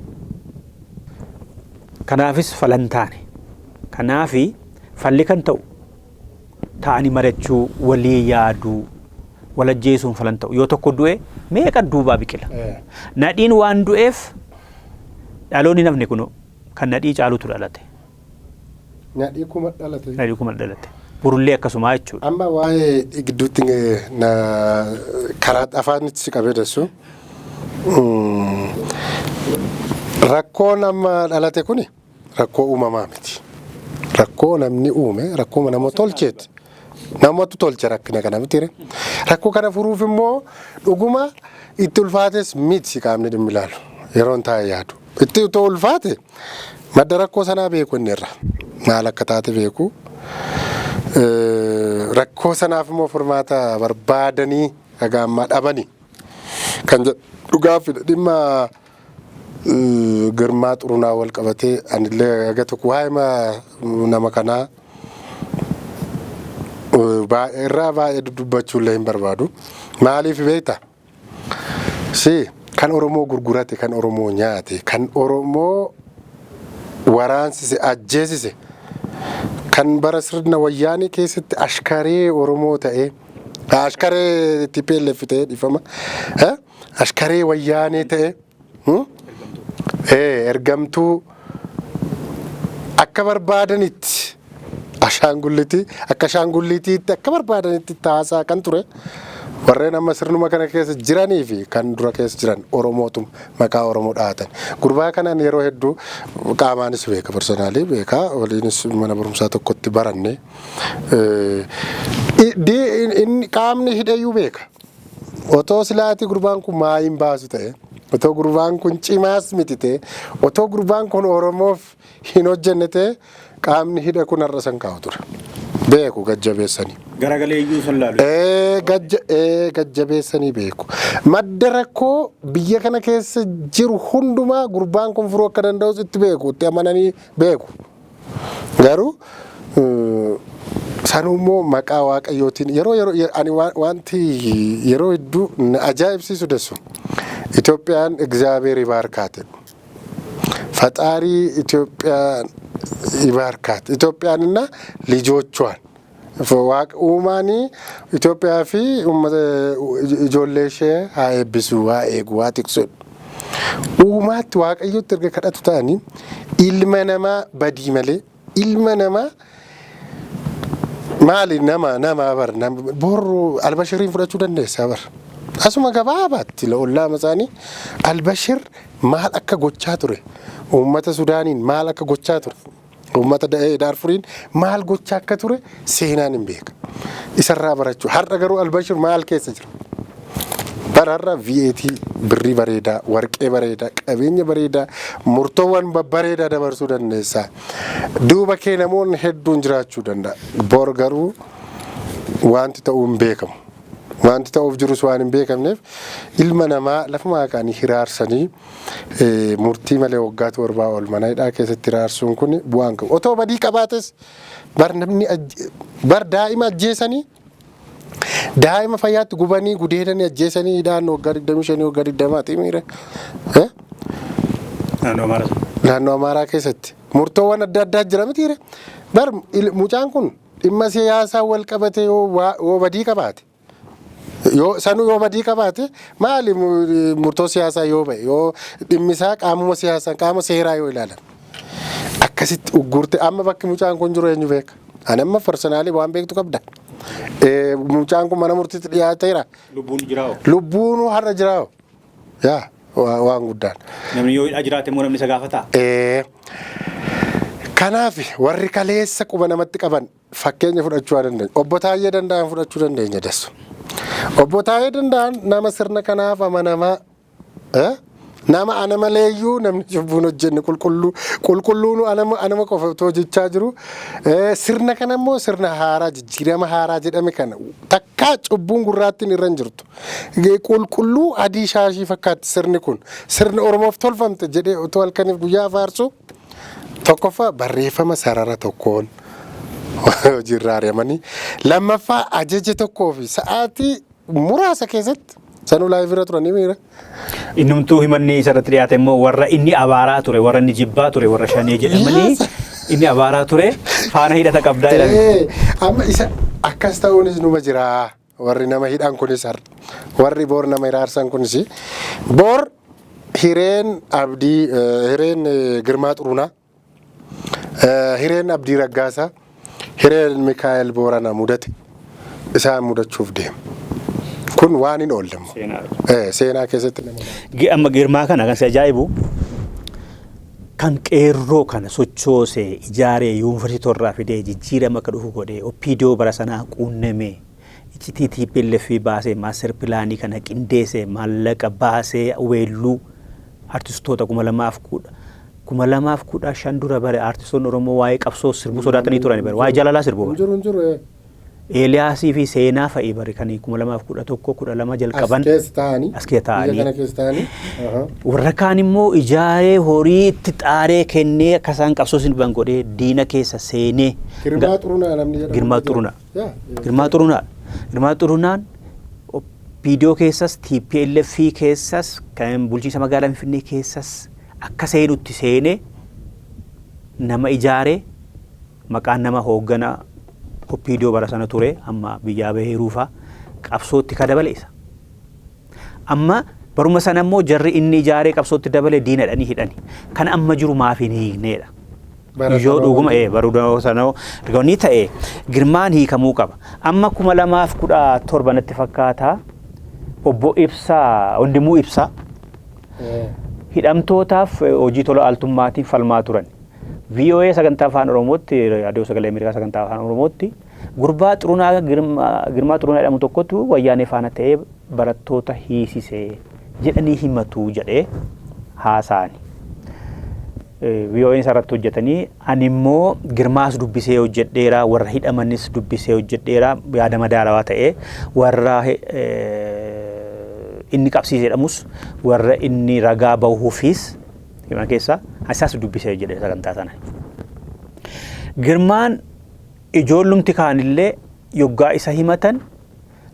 Kanaafis falan taane. Kanaafi falli kan ta'u ta'anii mari'achuu, walii yaaduu, wal ajjeesuun falan ta'u. Yoo tokko du'e meeqa duubaa biqila. Nadhiin waan du'eef dhaloonni namni kun kan Nadhii caalutu dhalate. Nadhii kuma dhalate. Nadhii kuma dhalate. Burullee akkasumaa jechuudha. Amma waa'ee gidduutti karaa afaanitti si qabee dassu. Rakkoon amma dhalate kuni rakkoo uumamaa miti. Rakkoo namni uume, rakkoo nama tolcheeti. Namatu tolche rakkina kana miti. Rakkoo kana furuuf immoo dhuguma itti ulfaates miti qaamni dhimmi ilaalu. Yeroon taa'e yaadu. Itti otoo ulfaate madda rakkoo sanaa beeku inni irra. Maal akka taate beeku. Rakkoo sanaaf immoo furmaata barbaadanii dhagaa ammaa dhabanii kan jedhu dhugaaf dhimma Girmaa Xurunaa wal qabatee anillee aga tokko waa'ee nama kanaa irraa baay'ee duddubbachuu illee hin barbaadu. Maaliif beekta? Si kan Oromoo gurgurate, kan Oromoo nyaate, kan Oromoo waraansise, ajjeesise, kan bara sirna Wayyaanee keessatti ashkaree Oromoo ta'ee, ashkaree TPLF ta'ee, dhiifama, ashkaree Wayyaanee ta'e, ergamtuu akka barbaadanitti ashaangullitii, akka ashaangulliitiitti akka barbaadanitti taasaa kan ture, warreen amma sirnuma kana keessa jiranii fi kan dura keessa jiran Oromootum maqaa Oromoo dhahatan. Gurbaa kanaan yeroo hedduu qaamaanis beeka, personally beeka, waliinis mana barumsaa tokkotti baranne. Inni qaamni hidheyyuu beeka. Otoo silaati gurbaan kun maayin baasu ta'e, otoo gurbaan kun cimaas miti ta'e, otoo gurbaan kun Oromoof hin hojjenne ta'e, qaamni hidha kun har'a san kaa'u ture. Beeku gajjabeessanii. Garagalee iyyuu sun laalu. Gajjabeessanii beeku. Madda rakkoo biyya kana keessa jiru hundumaa gurbaan kun furuu akka danda'us itti beeku, itti amananii beeku. Garuu sanummoo maqaa Waaqayyootiin yeroo ani wanti yeroo hedduu na ajaa'ibsiisu dessu, Itoophiyaan እግዚአብሔር ይባርካት, ፈጣሪ ኢትዮጵያን ይባርካት, ኢትዮጵያንና ልጆቿን, uumaan Itoophiyaa fi uummata ijoollee ishee haa eebbisu, haa eegu, haa tiksu. Uumaatti Waaqayyotti erga kadhatu ta'anii, ilma namaa badii malee, ilma namaa maali, nama nama bar borru Albashiriin fudhachuu dandeessaa bar. Asuma gabaabaatti ollaa isaanii Albashir maal akka gochaa ture, uummata Sudaaniin maal akka gochaa ture, uummata Daarfuriin maal gochaa akka ture seenaan hin beeka. Isarraa barachuu. Har'a garuu Albashir maal keessa jira? Bara har'a VAT, birrii bareedaa, warqee bareedaa, qabeenya bareedaa, murtoowwan babbareedaa dabarsuu dandeessa. Duuba kee namoonni hedduun jiraachuu danda'a. Bor garuu wanti ta'uu hin beekamu. Wanti ta'uuf jirus waan hin beekamneef, ilma namaa lafumaa ka'anii hiraarsanii murtii malee waggaa 7 ol mana hidhaa keessatti hiraarsuun kun bu'aan qabu. Otoo badii qabaates bar namni bar daa'ima ajjeesanii, daa'ima fayyaatti gubanii gudeedanii ajjeesanii hidhaan waggaa 25, waggaa 20 miira. Naannoo Amaaraa. Naannoo Amaaraa keessatti murtoowwan adda addaa jira mitiire. Bar mucaan kun dhimma siyaasaa wal qabate yoo badii qabaate, yoo sanuu yoo badii qabaate, maali murtoo siyaasaa yoo ba'e, yoo dhimmi isaa qaamuma siyaasaa, qaama seeraa yoo ilaalan, akkasitti uggurte amma bakki mucaan kun jiru eenyu beeka? Ani amma personally waan beektu qabda. Mucaan kun mana murtiitti dhiyaateera. Lubbuun jiraa. Lubbuun har'a jiraa. Yaa waan guddaan. Namni yoo hidhaa jiraate immoo namni isa gaafataa? Kanaaf warri kaleessa quba namatti qaban fakkeenya fudhachuu haa dandeenya. Obbo Taayyee Danda'an fudhachuu dandeenya dessu. Obbo Taayyee Danda'an nama sirna kanaaf amanamaa, nama ana maleeyyuu namni cubbuun hojjenne, qulqulluu qulqulluun anama qofa otoo hojjechaa jiru, sirna kana immoo sirna haaraa, jijjiirama haaraa jedhame kana takkaa cubbuun gurraattiin irra hin jirtu. Qulqulluu adii shaashii fakkaatti, sirni kun sirni Oromoof tolfamte jedhee otoo halkaniif guyyaa faarsu, tokkoffaa barreeffama sarara tokkoon hojiirra ari'amanii, lammaffaa ajaja tokkoo fi sa'aatii muraasa keessatti sanuu live irra turanii miira. Innumtuu himanni isarratti dhiyaate immoo warra inni abaaraa ture, warra inni jibbaa ture, warra Shanee jedhamanii inni abaaraa ture faana hidhata qabdaa jedhame. Amma isa akkas ta'uunis numa jira. Warri nama hidhan kunis har'a. Warri boor nama hiraarsan kunis boor hireen Abdii, hireen Girmaa Xurunaa, hireen Abdii Raggaasaa, hireen Mikaa'el Booranaa mudate isaan mudachuuf deema. Kun waan hin oolle immoo. Seenaa keessatti nama. Amma Girmaa kana kan si ajaa'ibu, kan qeerroo kana sochoosee, ijaaree, yuunivarsiitii irraa fidee, jijjiirama akka dhufu godhee, OPDO bara sanaa quunnamee, iccitii TPLF baasee, master plan kana qindeessee, maallaqa baasee, weelluu artistoota 2015 dura bare artistoonni Oromoo waa'ee qabsoo sirbuu sodaatanii turani bare, waa'ee jaalalaa sirbuu bare. Hin jiru. Eeliyaasii fi Seenaa fa'i bare kan 2011 12 jalqaban. As keessa taa'anii. As keessa taa'anii. Biyya kana keessa taa'anii. Warra kaan immoo ijaaree, horii itti xaaree kennee, akka isaan qabsoo sirban godhee, diina keessa seenee. Girmaa Xurunaa namni jedhamu. Girmaa Xurunaa. Girmaa Xurunaa. Girmaa Xurunaan OPDO keessas, TPLF keessas, kan bulchiinsa magaalaa Finfinnee keessas akka seenutti seenee, nama ijaaree, maqaan nama hooggana OPDO bara sana ture amma biyyaa bahee ruufaa qabsootti ka dabale isa. Amma baruma sana immoo jarri inni ijaaree qabsootti dabale diina dhanii hidhani. Kan amma jiru maaf hin hiikneedha. Yoo dhuguma baruu sana ni ta'e, Girmaan hiikamuu qaba. Amma 2017 natti fakkaata, obbo Ibsaa, Wandimuu Ibsaa, hidhamtootaaf hojii tola aaltummaatiin falmaa turan. VOA sagantaa Afaan Oromootti, Raadiyoo Sagalee Ameerikaa sagantaa Afaan Oromootti, gurbaa Xurunaa, Girmaa Xurunaa jedhamu tokkotu Wayyaanee faana ta'ee barattoota hiisisee jedhanii himatu jedhee haasa'ani. VOA'n isarratti hojjetanii, ani immoo Girmaas dubbisee hojjedheera, warra hidhamanis dubbisee hojjedheera, yaada madaalawaa ta'ee warra inni qabsiise jedhamus, warra inni ragaa bahuufis himan keessaa isaas dubbisee hojjedhe sagantaa sana. Girmaan ijoollumti kaanillee yoggaa isa himatan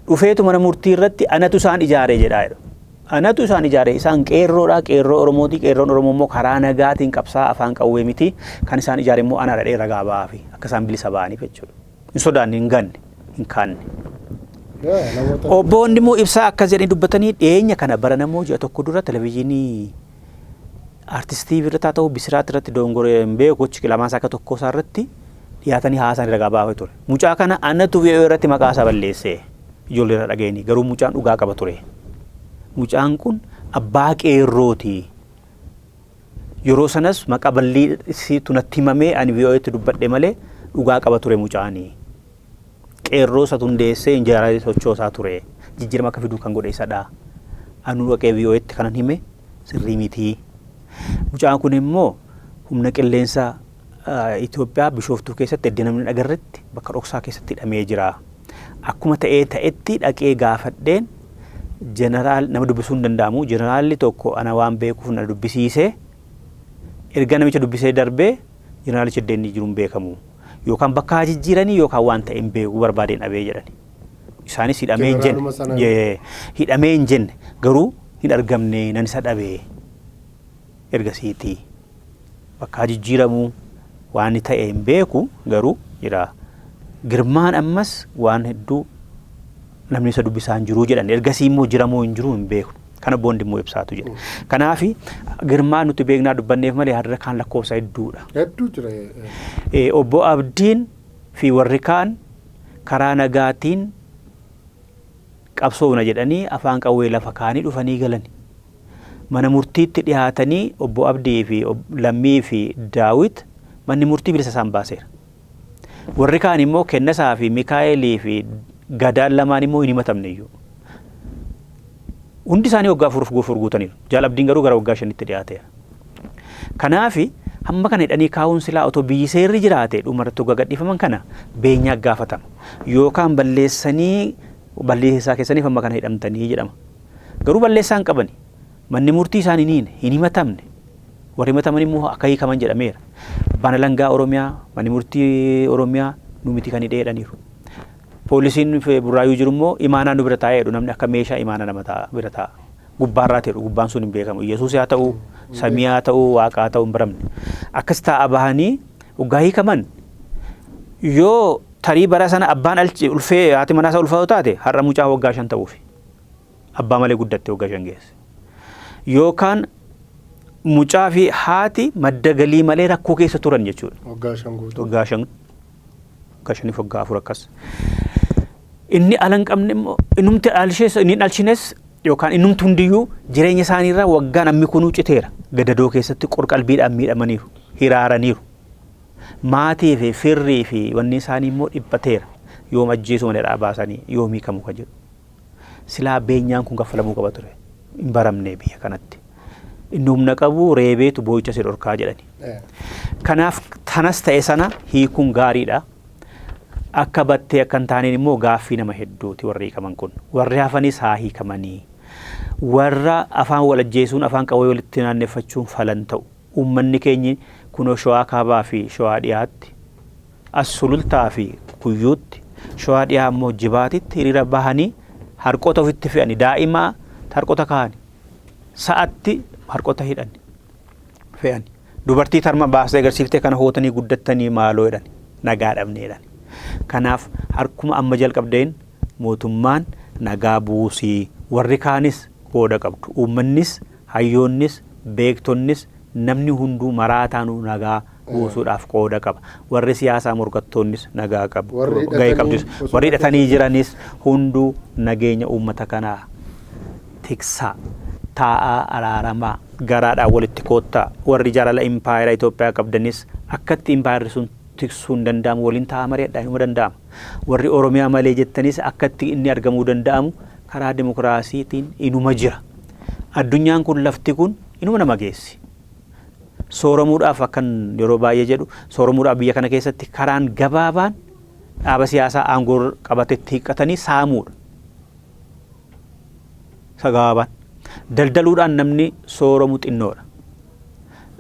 dhufeetu mana murtii irratti anatu isaan ijaare jedhaa jedhu. Anatu isaan ijaare, isaan qeerroodha, qeerroo Oromooti, qeerroon Oromoo immoo karaa nagaatiin qabsaa, afaan qawwee miti, kan isaan ijaare immoo ana dhadhee ragaa ba'aafi akka isaan bilisa ba'aniif jechuudha. Hin sodaanne, hin ganne, hin kaanne. Obbo Wandimuu Ibsaa akkas jedhanii dubbatanii dhiyeenya kana bara namoo ji'a tokko dura televezyiinii artistii irratti haa ta'u Bisiraat irratti, dongoree hin beeku, lamaan isaa akka tokko isaa irratti dhiyaatanii haasaan ragaa ba'aa ture. Mucaa kana anatu VOA irratti maqaa isaa balleesse, ijoollee irra dhageenyi, garuu mucaan dhugaa qaba ture. Mucaan kun abbaa qeerrooti. Yeroo sanas maqaa balleessiitu natti himamee ani VOAtti dubbadhe malee dhugaa qaba ture mucaanii. Qeerroo isa hundeessee injaaraa sochoosaa ture. Jijjiirama akka fiduu kan godhe isadha. Anuu dhaqee VOAtti kanan hime sirrii miti. Mucaan kun immoo humna qilleensa Itoophiyaa Bishooftuu keessatti iddoo namni agarretti bakka dhoksaa keessatti hidhamee jira. Akkuma ta'ee ta'etti dhaqee gaafadheen, jeneraal nama dubbisuu hin danda'amu. Jeneraalli tokko ana waan beekuuf na dubbisiisee, erga namicha dubbisee darbee jeneraalichi iddoo inni jiru hin beekamu. Yookaan bakka haa jijjiiranii yookaan waan ta'e hin beeku, barbaadeen dhabee jedhani. Isaanis hidhamee hin jenne. Hidhamee hin jenne, garuu hin argamne, nan isa dhabee ergasiiti. Bakka haa jijjiiramuu waan ta'e hin beeku, garuu jira. Girmaan ammas waan hedduu namni isa dubbisaa hin jiru jedhan, ergasii immoo jiramoo hin jiru hin beeku. Kana Obbo Wandimmoo Ibsaatu jedha. Kanaaf Girmaa nuti beeknaa dubbanneef malee har'a kaan lakkoofsa hedduudha. Hedduu jira. Obbo Abdiin fi warri kaan karaa nagaatiin qabsoofna jedhanii afaan qawwee lafa kaanii dhufanii galan. Mana murtiitti dhiyaatanii obbo Abdii fi Lammii fi Daawit manni murtii bilisa isaan baaseera. Warri kaan immoo Kennasaa fi Mikaa'elii fi Gadaan lamaan immoo hin himatamne iyyuu. Hundi isaanii waggaa 4 guutaniiru. Jaal Abdiin garuu gara waggaa 5tti dhiyaateera. Kanaafi hamma kana hidhanii kaa'uun silaa otoo biyyi seerri jiraate dhumarratti waggaa gadhiifaman kana beenyaa gaafatama. Yookaan balleessanii balleessaa keessaniif hamma kana hidhamtanii jedhama. Garuu balleessaa hin qabani. Manni murtii isaanii hin himatamne. Warri himataman immoo akka hiikaman jedhameera. Abbaan alangaa Oromiyaa, manni murtii Oromiyaa nu miti kan hidhee jedhaniiru. Poolisiin Burraayyuu jiru immoo imaanaa nu bira taa'ee jedhu, namni akka meeshaa imaanaa nama bira taa'a. Gubbaarraa ta'e gubbaan sun hin beekamu. Yesuus haa ta'u, samii haa ta'u, waaqa haa ta'u hin baramne. Akkas taa'a bahanii waggaa hiikaman yoo tarii bara sana abbaan ulfee haati manaa isaa ulfaa'u taate har'a mucaa waggaa 5 ta'uufi. Abbaa malee guddatte waggaa 5 geesse. Yookaan mucaa fi haati madda galii malee rakkoo keessa turan jechuudha. Waggaa 5 guutuu. Waggaa 5, waggaa 5f waggaa 4 akkas. Inni ala hin qabne immoo innumti dhalshees inni dhalchines yookaan innumti hundiyyuu jireenya isaaniirraa waggaan ammi kunuu citeera. Gadadoo keessatti qorqalbiidhaan miidhamaniiru, hiraaraniiru. Maatii fi firrii fi wanni isaanii immoo dhiphateera. Yoom ajjeesuu mana baasanii yoom hiikamu kan jedhu. Silaa beenyaan kun kaffalamuu qaba ture. Hin baramne biyya kanatti. Inni humna qabu reebeetu boo'icha si dhorkaa jedhani. Kanaaf tanas ta'e sana hiikuun gaariidha. Akka battee akka hin taaneen immoo gaaffii nama hedduuti warri hiikaman kun. Warri hafanis haa hiikamanii. Warra afaan wal ajjeesuun afaan qawwee walitti naanneffachuun falan ta'u. Uummanni keenyi kunoo Shawaa Kaabaa fi Shawaa Dhiyaatti, as Sulultaa fi Kuyyuutti, Shawaa Dhiyaa immoo Jibaatitti hiriira bahanii harqoota ofitti fe'ani, daa'ima harqoota kaa'ani, sa'atti harqoota hidhani fe'ani. Dubartii tarma baastee agarsiiftee kana hootanii guddattanii maaloo jedhani, nagaa dhabne jedhani. Kanaaf harkuma amma jalqabdeen mootummaan nagaa buusii, warri kaanis qooda qabdu. Uummannis, hayyoonnis, beektonnis, namni hunduu maraataanuu nagaa buusuudhaaf qooda qaba. Warri siyaasaa morkattoonnis nagaa qabu. Gahee qabdus. Warri hidhatanii jiranis hunduu nageenya uummata kanaa tiksaa. Taa'aa araaramaa, garaadhaan walitti koottaa. Warri jaalala impaayera Itoophiyaa qabdanis akkatti impaayerri sun tiksuu hin danda'amu waliin taa'aa mari'adhaa, inuma danda'ama. Warri Oromiyaa malee jettanis akkatti inni argamuu danda'amu karaa dimokiraasiitiin inuma jira. Addunyaan kun lafti kun inuma nama geessi. Sooramuudhaaf akkan yeroo baay'ee jedhu, sooramuudhaaf biyya kana keessatti karaan gabaabaan dhaaba siyaasaa aangoo qabatetti hiiqqatanii saamuudha. Isa gabaabaan. Daldaluudhaan namni sooramu xinnoodha.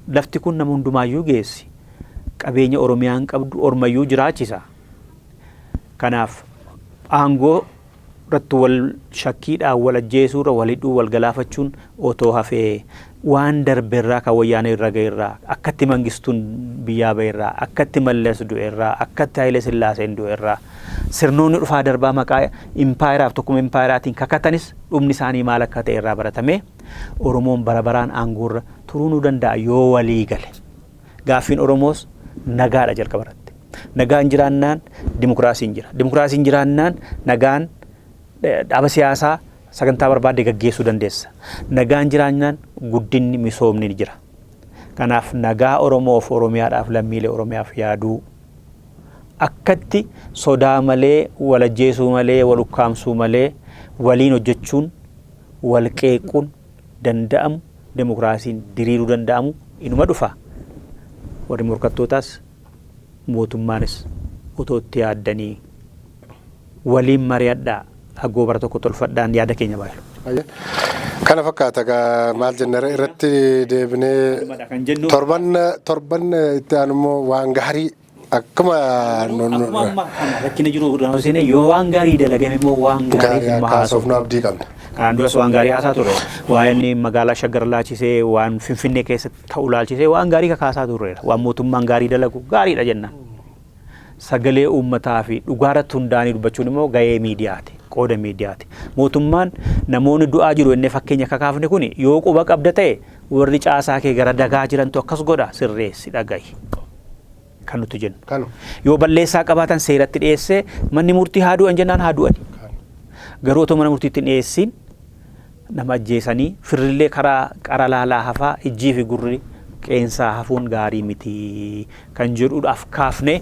Lafti kun nama hundumaayyuu geessi. Qabeenya Oromiyaan qabdu ormayyuu jiraachisa. Kanaaf aangoo irratti wal shakkiidhaan wal ajjeesuurra wal hidhuu wal galaafachuun otoo hafee, waan darberraa kan Wayyaanee irra ga'erraa, akkatti Mangistuun biyyaa ba'erraa, akkatti Mallas du'erraa, akkatti Hayilee Sillaaseen du'erraa, sirnoonni dhufaa darbaa maqaa impaayeraaf tokkuma impaayeraatiin kakatanis dhumni isaanii maal akka ta'e irraa baratamee Oromoon bara baraan aangoorra turuu nu danda'a yoo walii gale. Gaaffiin Oromoos nagaadha jalqaba irratti. Nagaan jiraannaan dimokiraasiin jira. Dimokiraasiin jiraannaan nagaan dhaaba siyaasaa sagantaa barbaadde gaggeessuu dandeessa. Nagaan jiraannaan guddinni misoomni ni jira. Kanaaf nagaa Oromoof Oromiyaadhaaf lammiilee Oromiyaaf yaaduu, akkatti sodaa malee wal ajjeesuu malee wal ukkaamsuu malee waliin hojjechuun wal qeequun danda'amu, dimokiraasiin diriiruu danda'amu inuma dhufa. Warri morkattootaas mootummaanis otoo itti yaaddanii waliin mari'adhaa, agoo bara tokko tolfadhaan yaada keenya baay'ee. Kana fakkaata egaa, maal jennare irratti deebinee torban itti aanu immoo waan gaarii akkuma rakkina jiru yoo waan gaarii dalagame immoo waan gaarii akka haasofnu abdii qabna. Kanaan duras waan gaarii haasaa turre. Waa'een magaalaa Shaggar laalchisee, waan Finfinnee keessatti ta'u laalchisee waan gaarii kakaasaa turreera. Waan mootummaan gaarii dalagu gaariidha jenna. Sagalee uummataa fi dhugaarratti hundaa'anii dubbachuun immoo gahee miidiyaati. Qooda miidiyaati. Mootummaan namoonni du'aa jiru jennee fakkeenya kakaafne kun yoo quba qabda ta'e warri caasaa kee gara dagaa jirantu akkas godha, sirreessi, dhagahi. kan nuti jennu. Kanu. Yoo balleessaa qabaatan seeratti dhiyeessee manni murtii haa du'an jennaan haa du'ani. Garuu otoo mana murtiitti hin dhiyeessiin nama ajjeesanii firrillee karaa qara laalaa hafaa, ijjii fi gurri qeensaa hafuun gaarii miti kan jedhuudhaaf kaafne.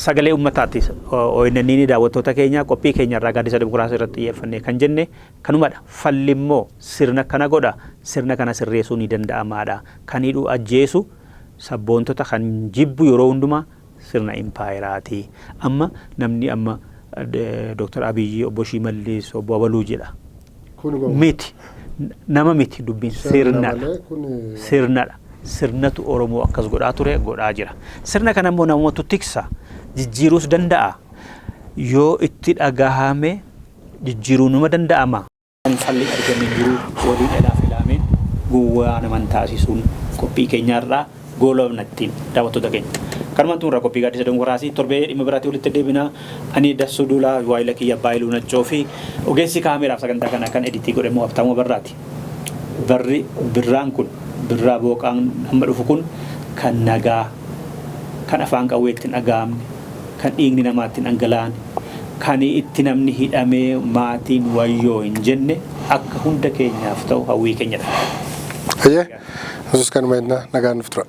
Sagalee uummataatti ONN daawwattoota keenya, qophii keenya irraa Gaaddisa Dimokiraasii irratti xiyyeeffanne kan jenne kanumadha. Falli immoo sirna kana godha, sirna kana sirreessuu ni danda'amaadha. Kan hidhu, ajjeesu, sabboontota kan jibbu yeroo hundumaa sirna impaayeraati. Amma namni amma Dooktar Abiyyi, obbo Shimallis, obbo Abaluu jedha. Miti. Nama miti dubbiin, sirnadha. Sirnadha. Sirnatu Oromoo akkas godhaa ture, godhaa jira. Sirna kana immoo namootatu tiksa. Jijjiiruus danda'a. Yoo itti dhagahame jijjiiruu numa danda'ama. Falli argame jiru waliin elaaf ilaameen gowwaa naman taasisuun qophii keenyaarraa goolabna ittiin daawwattoota keenya. Kanumaan xumurra qophii Gaaddisa Dimokiraasii. Torbee dhimma biraatti walitti deebina. Ani Dassuu Duulaa, waayila kiyya Baayiluu Naccoo fi ogeessi kaameraaf sagantaa kana kan editii godhe immoo Habtaamuu Barraati. Barri birraan kun, birraa booqaan amma dhufu kun, kan nagaa, kan afaan qawweetti hin dhaga'amne, kan dhiigni namaatti hin dhangalaane, kan itti namni hidhamee maatiin wayyoo hin jenne akka hunda keenyaaf ta'u hawwii keenyadha. Hayyee, nutis kanuma jennaa, nagaan nuuf tura.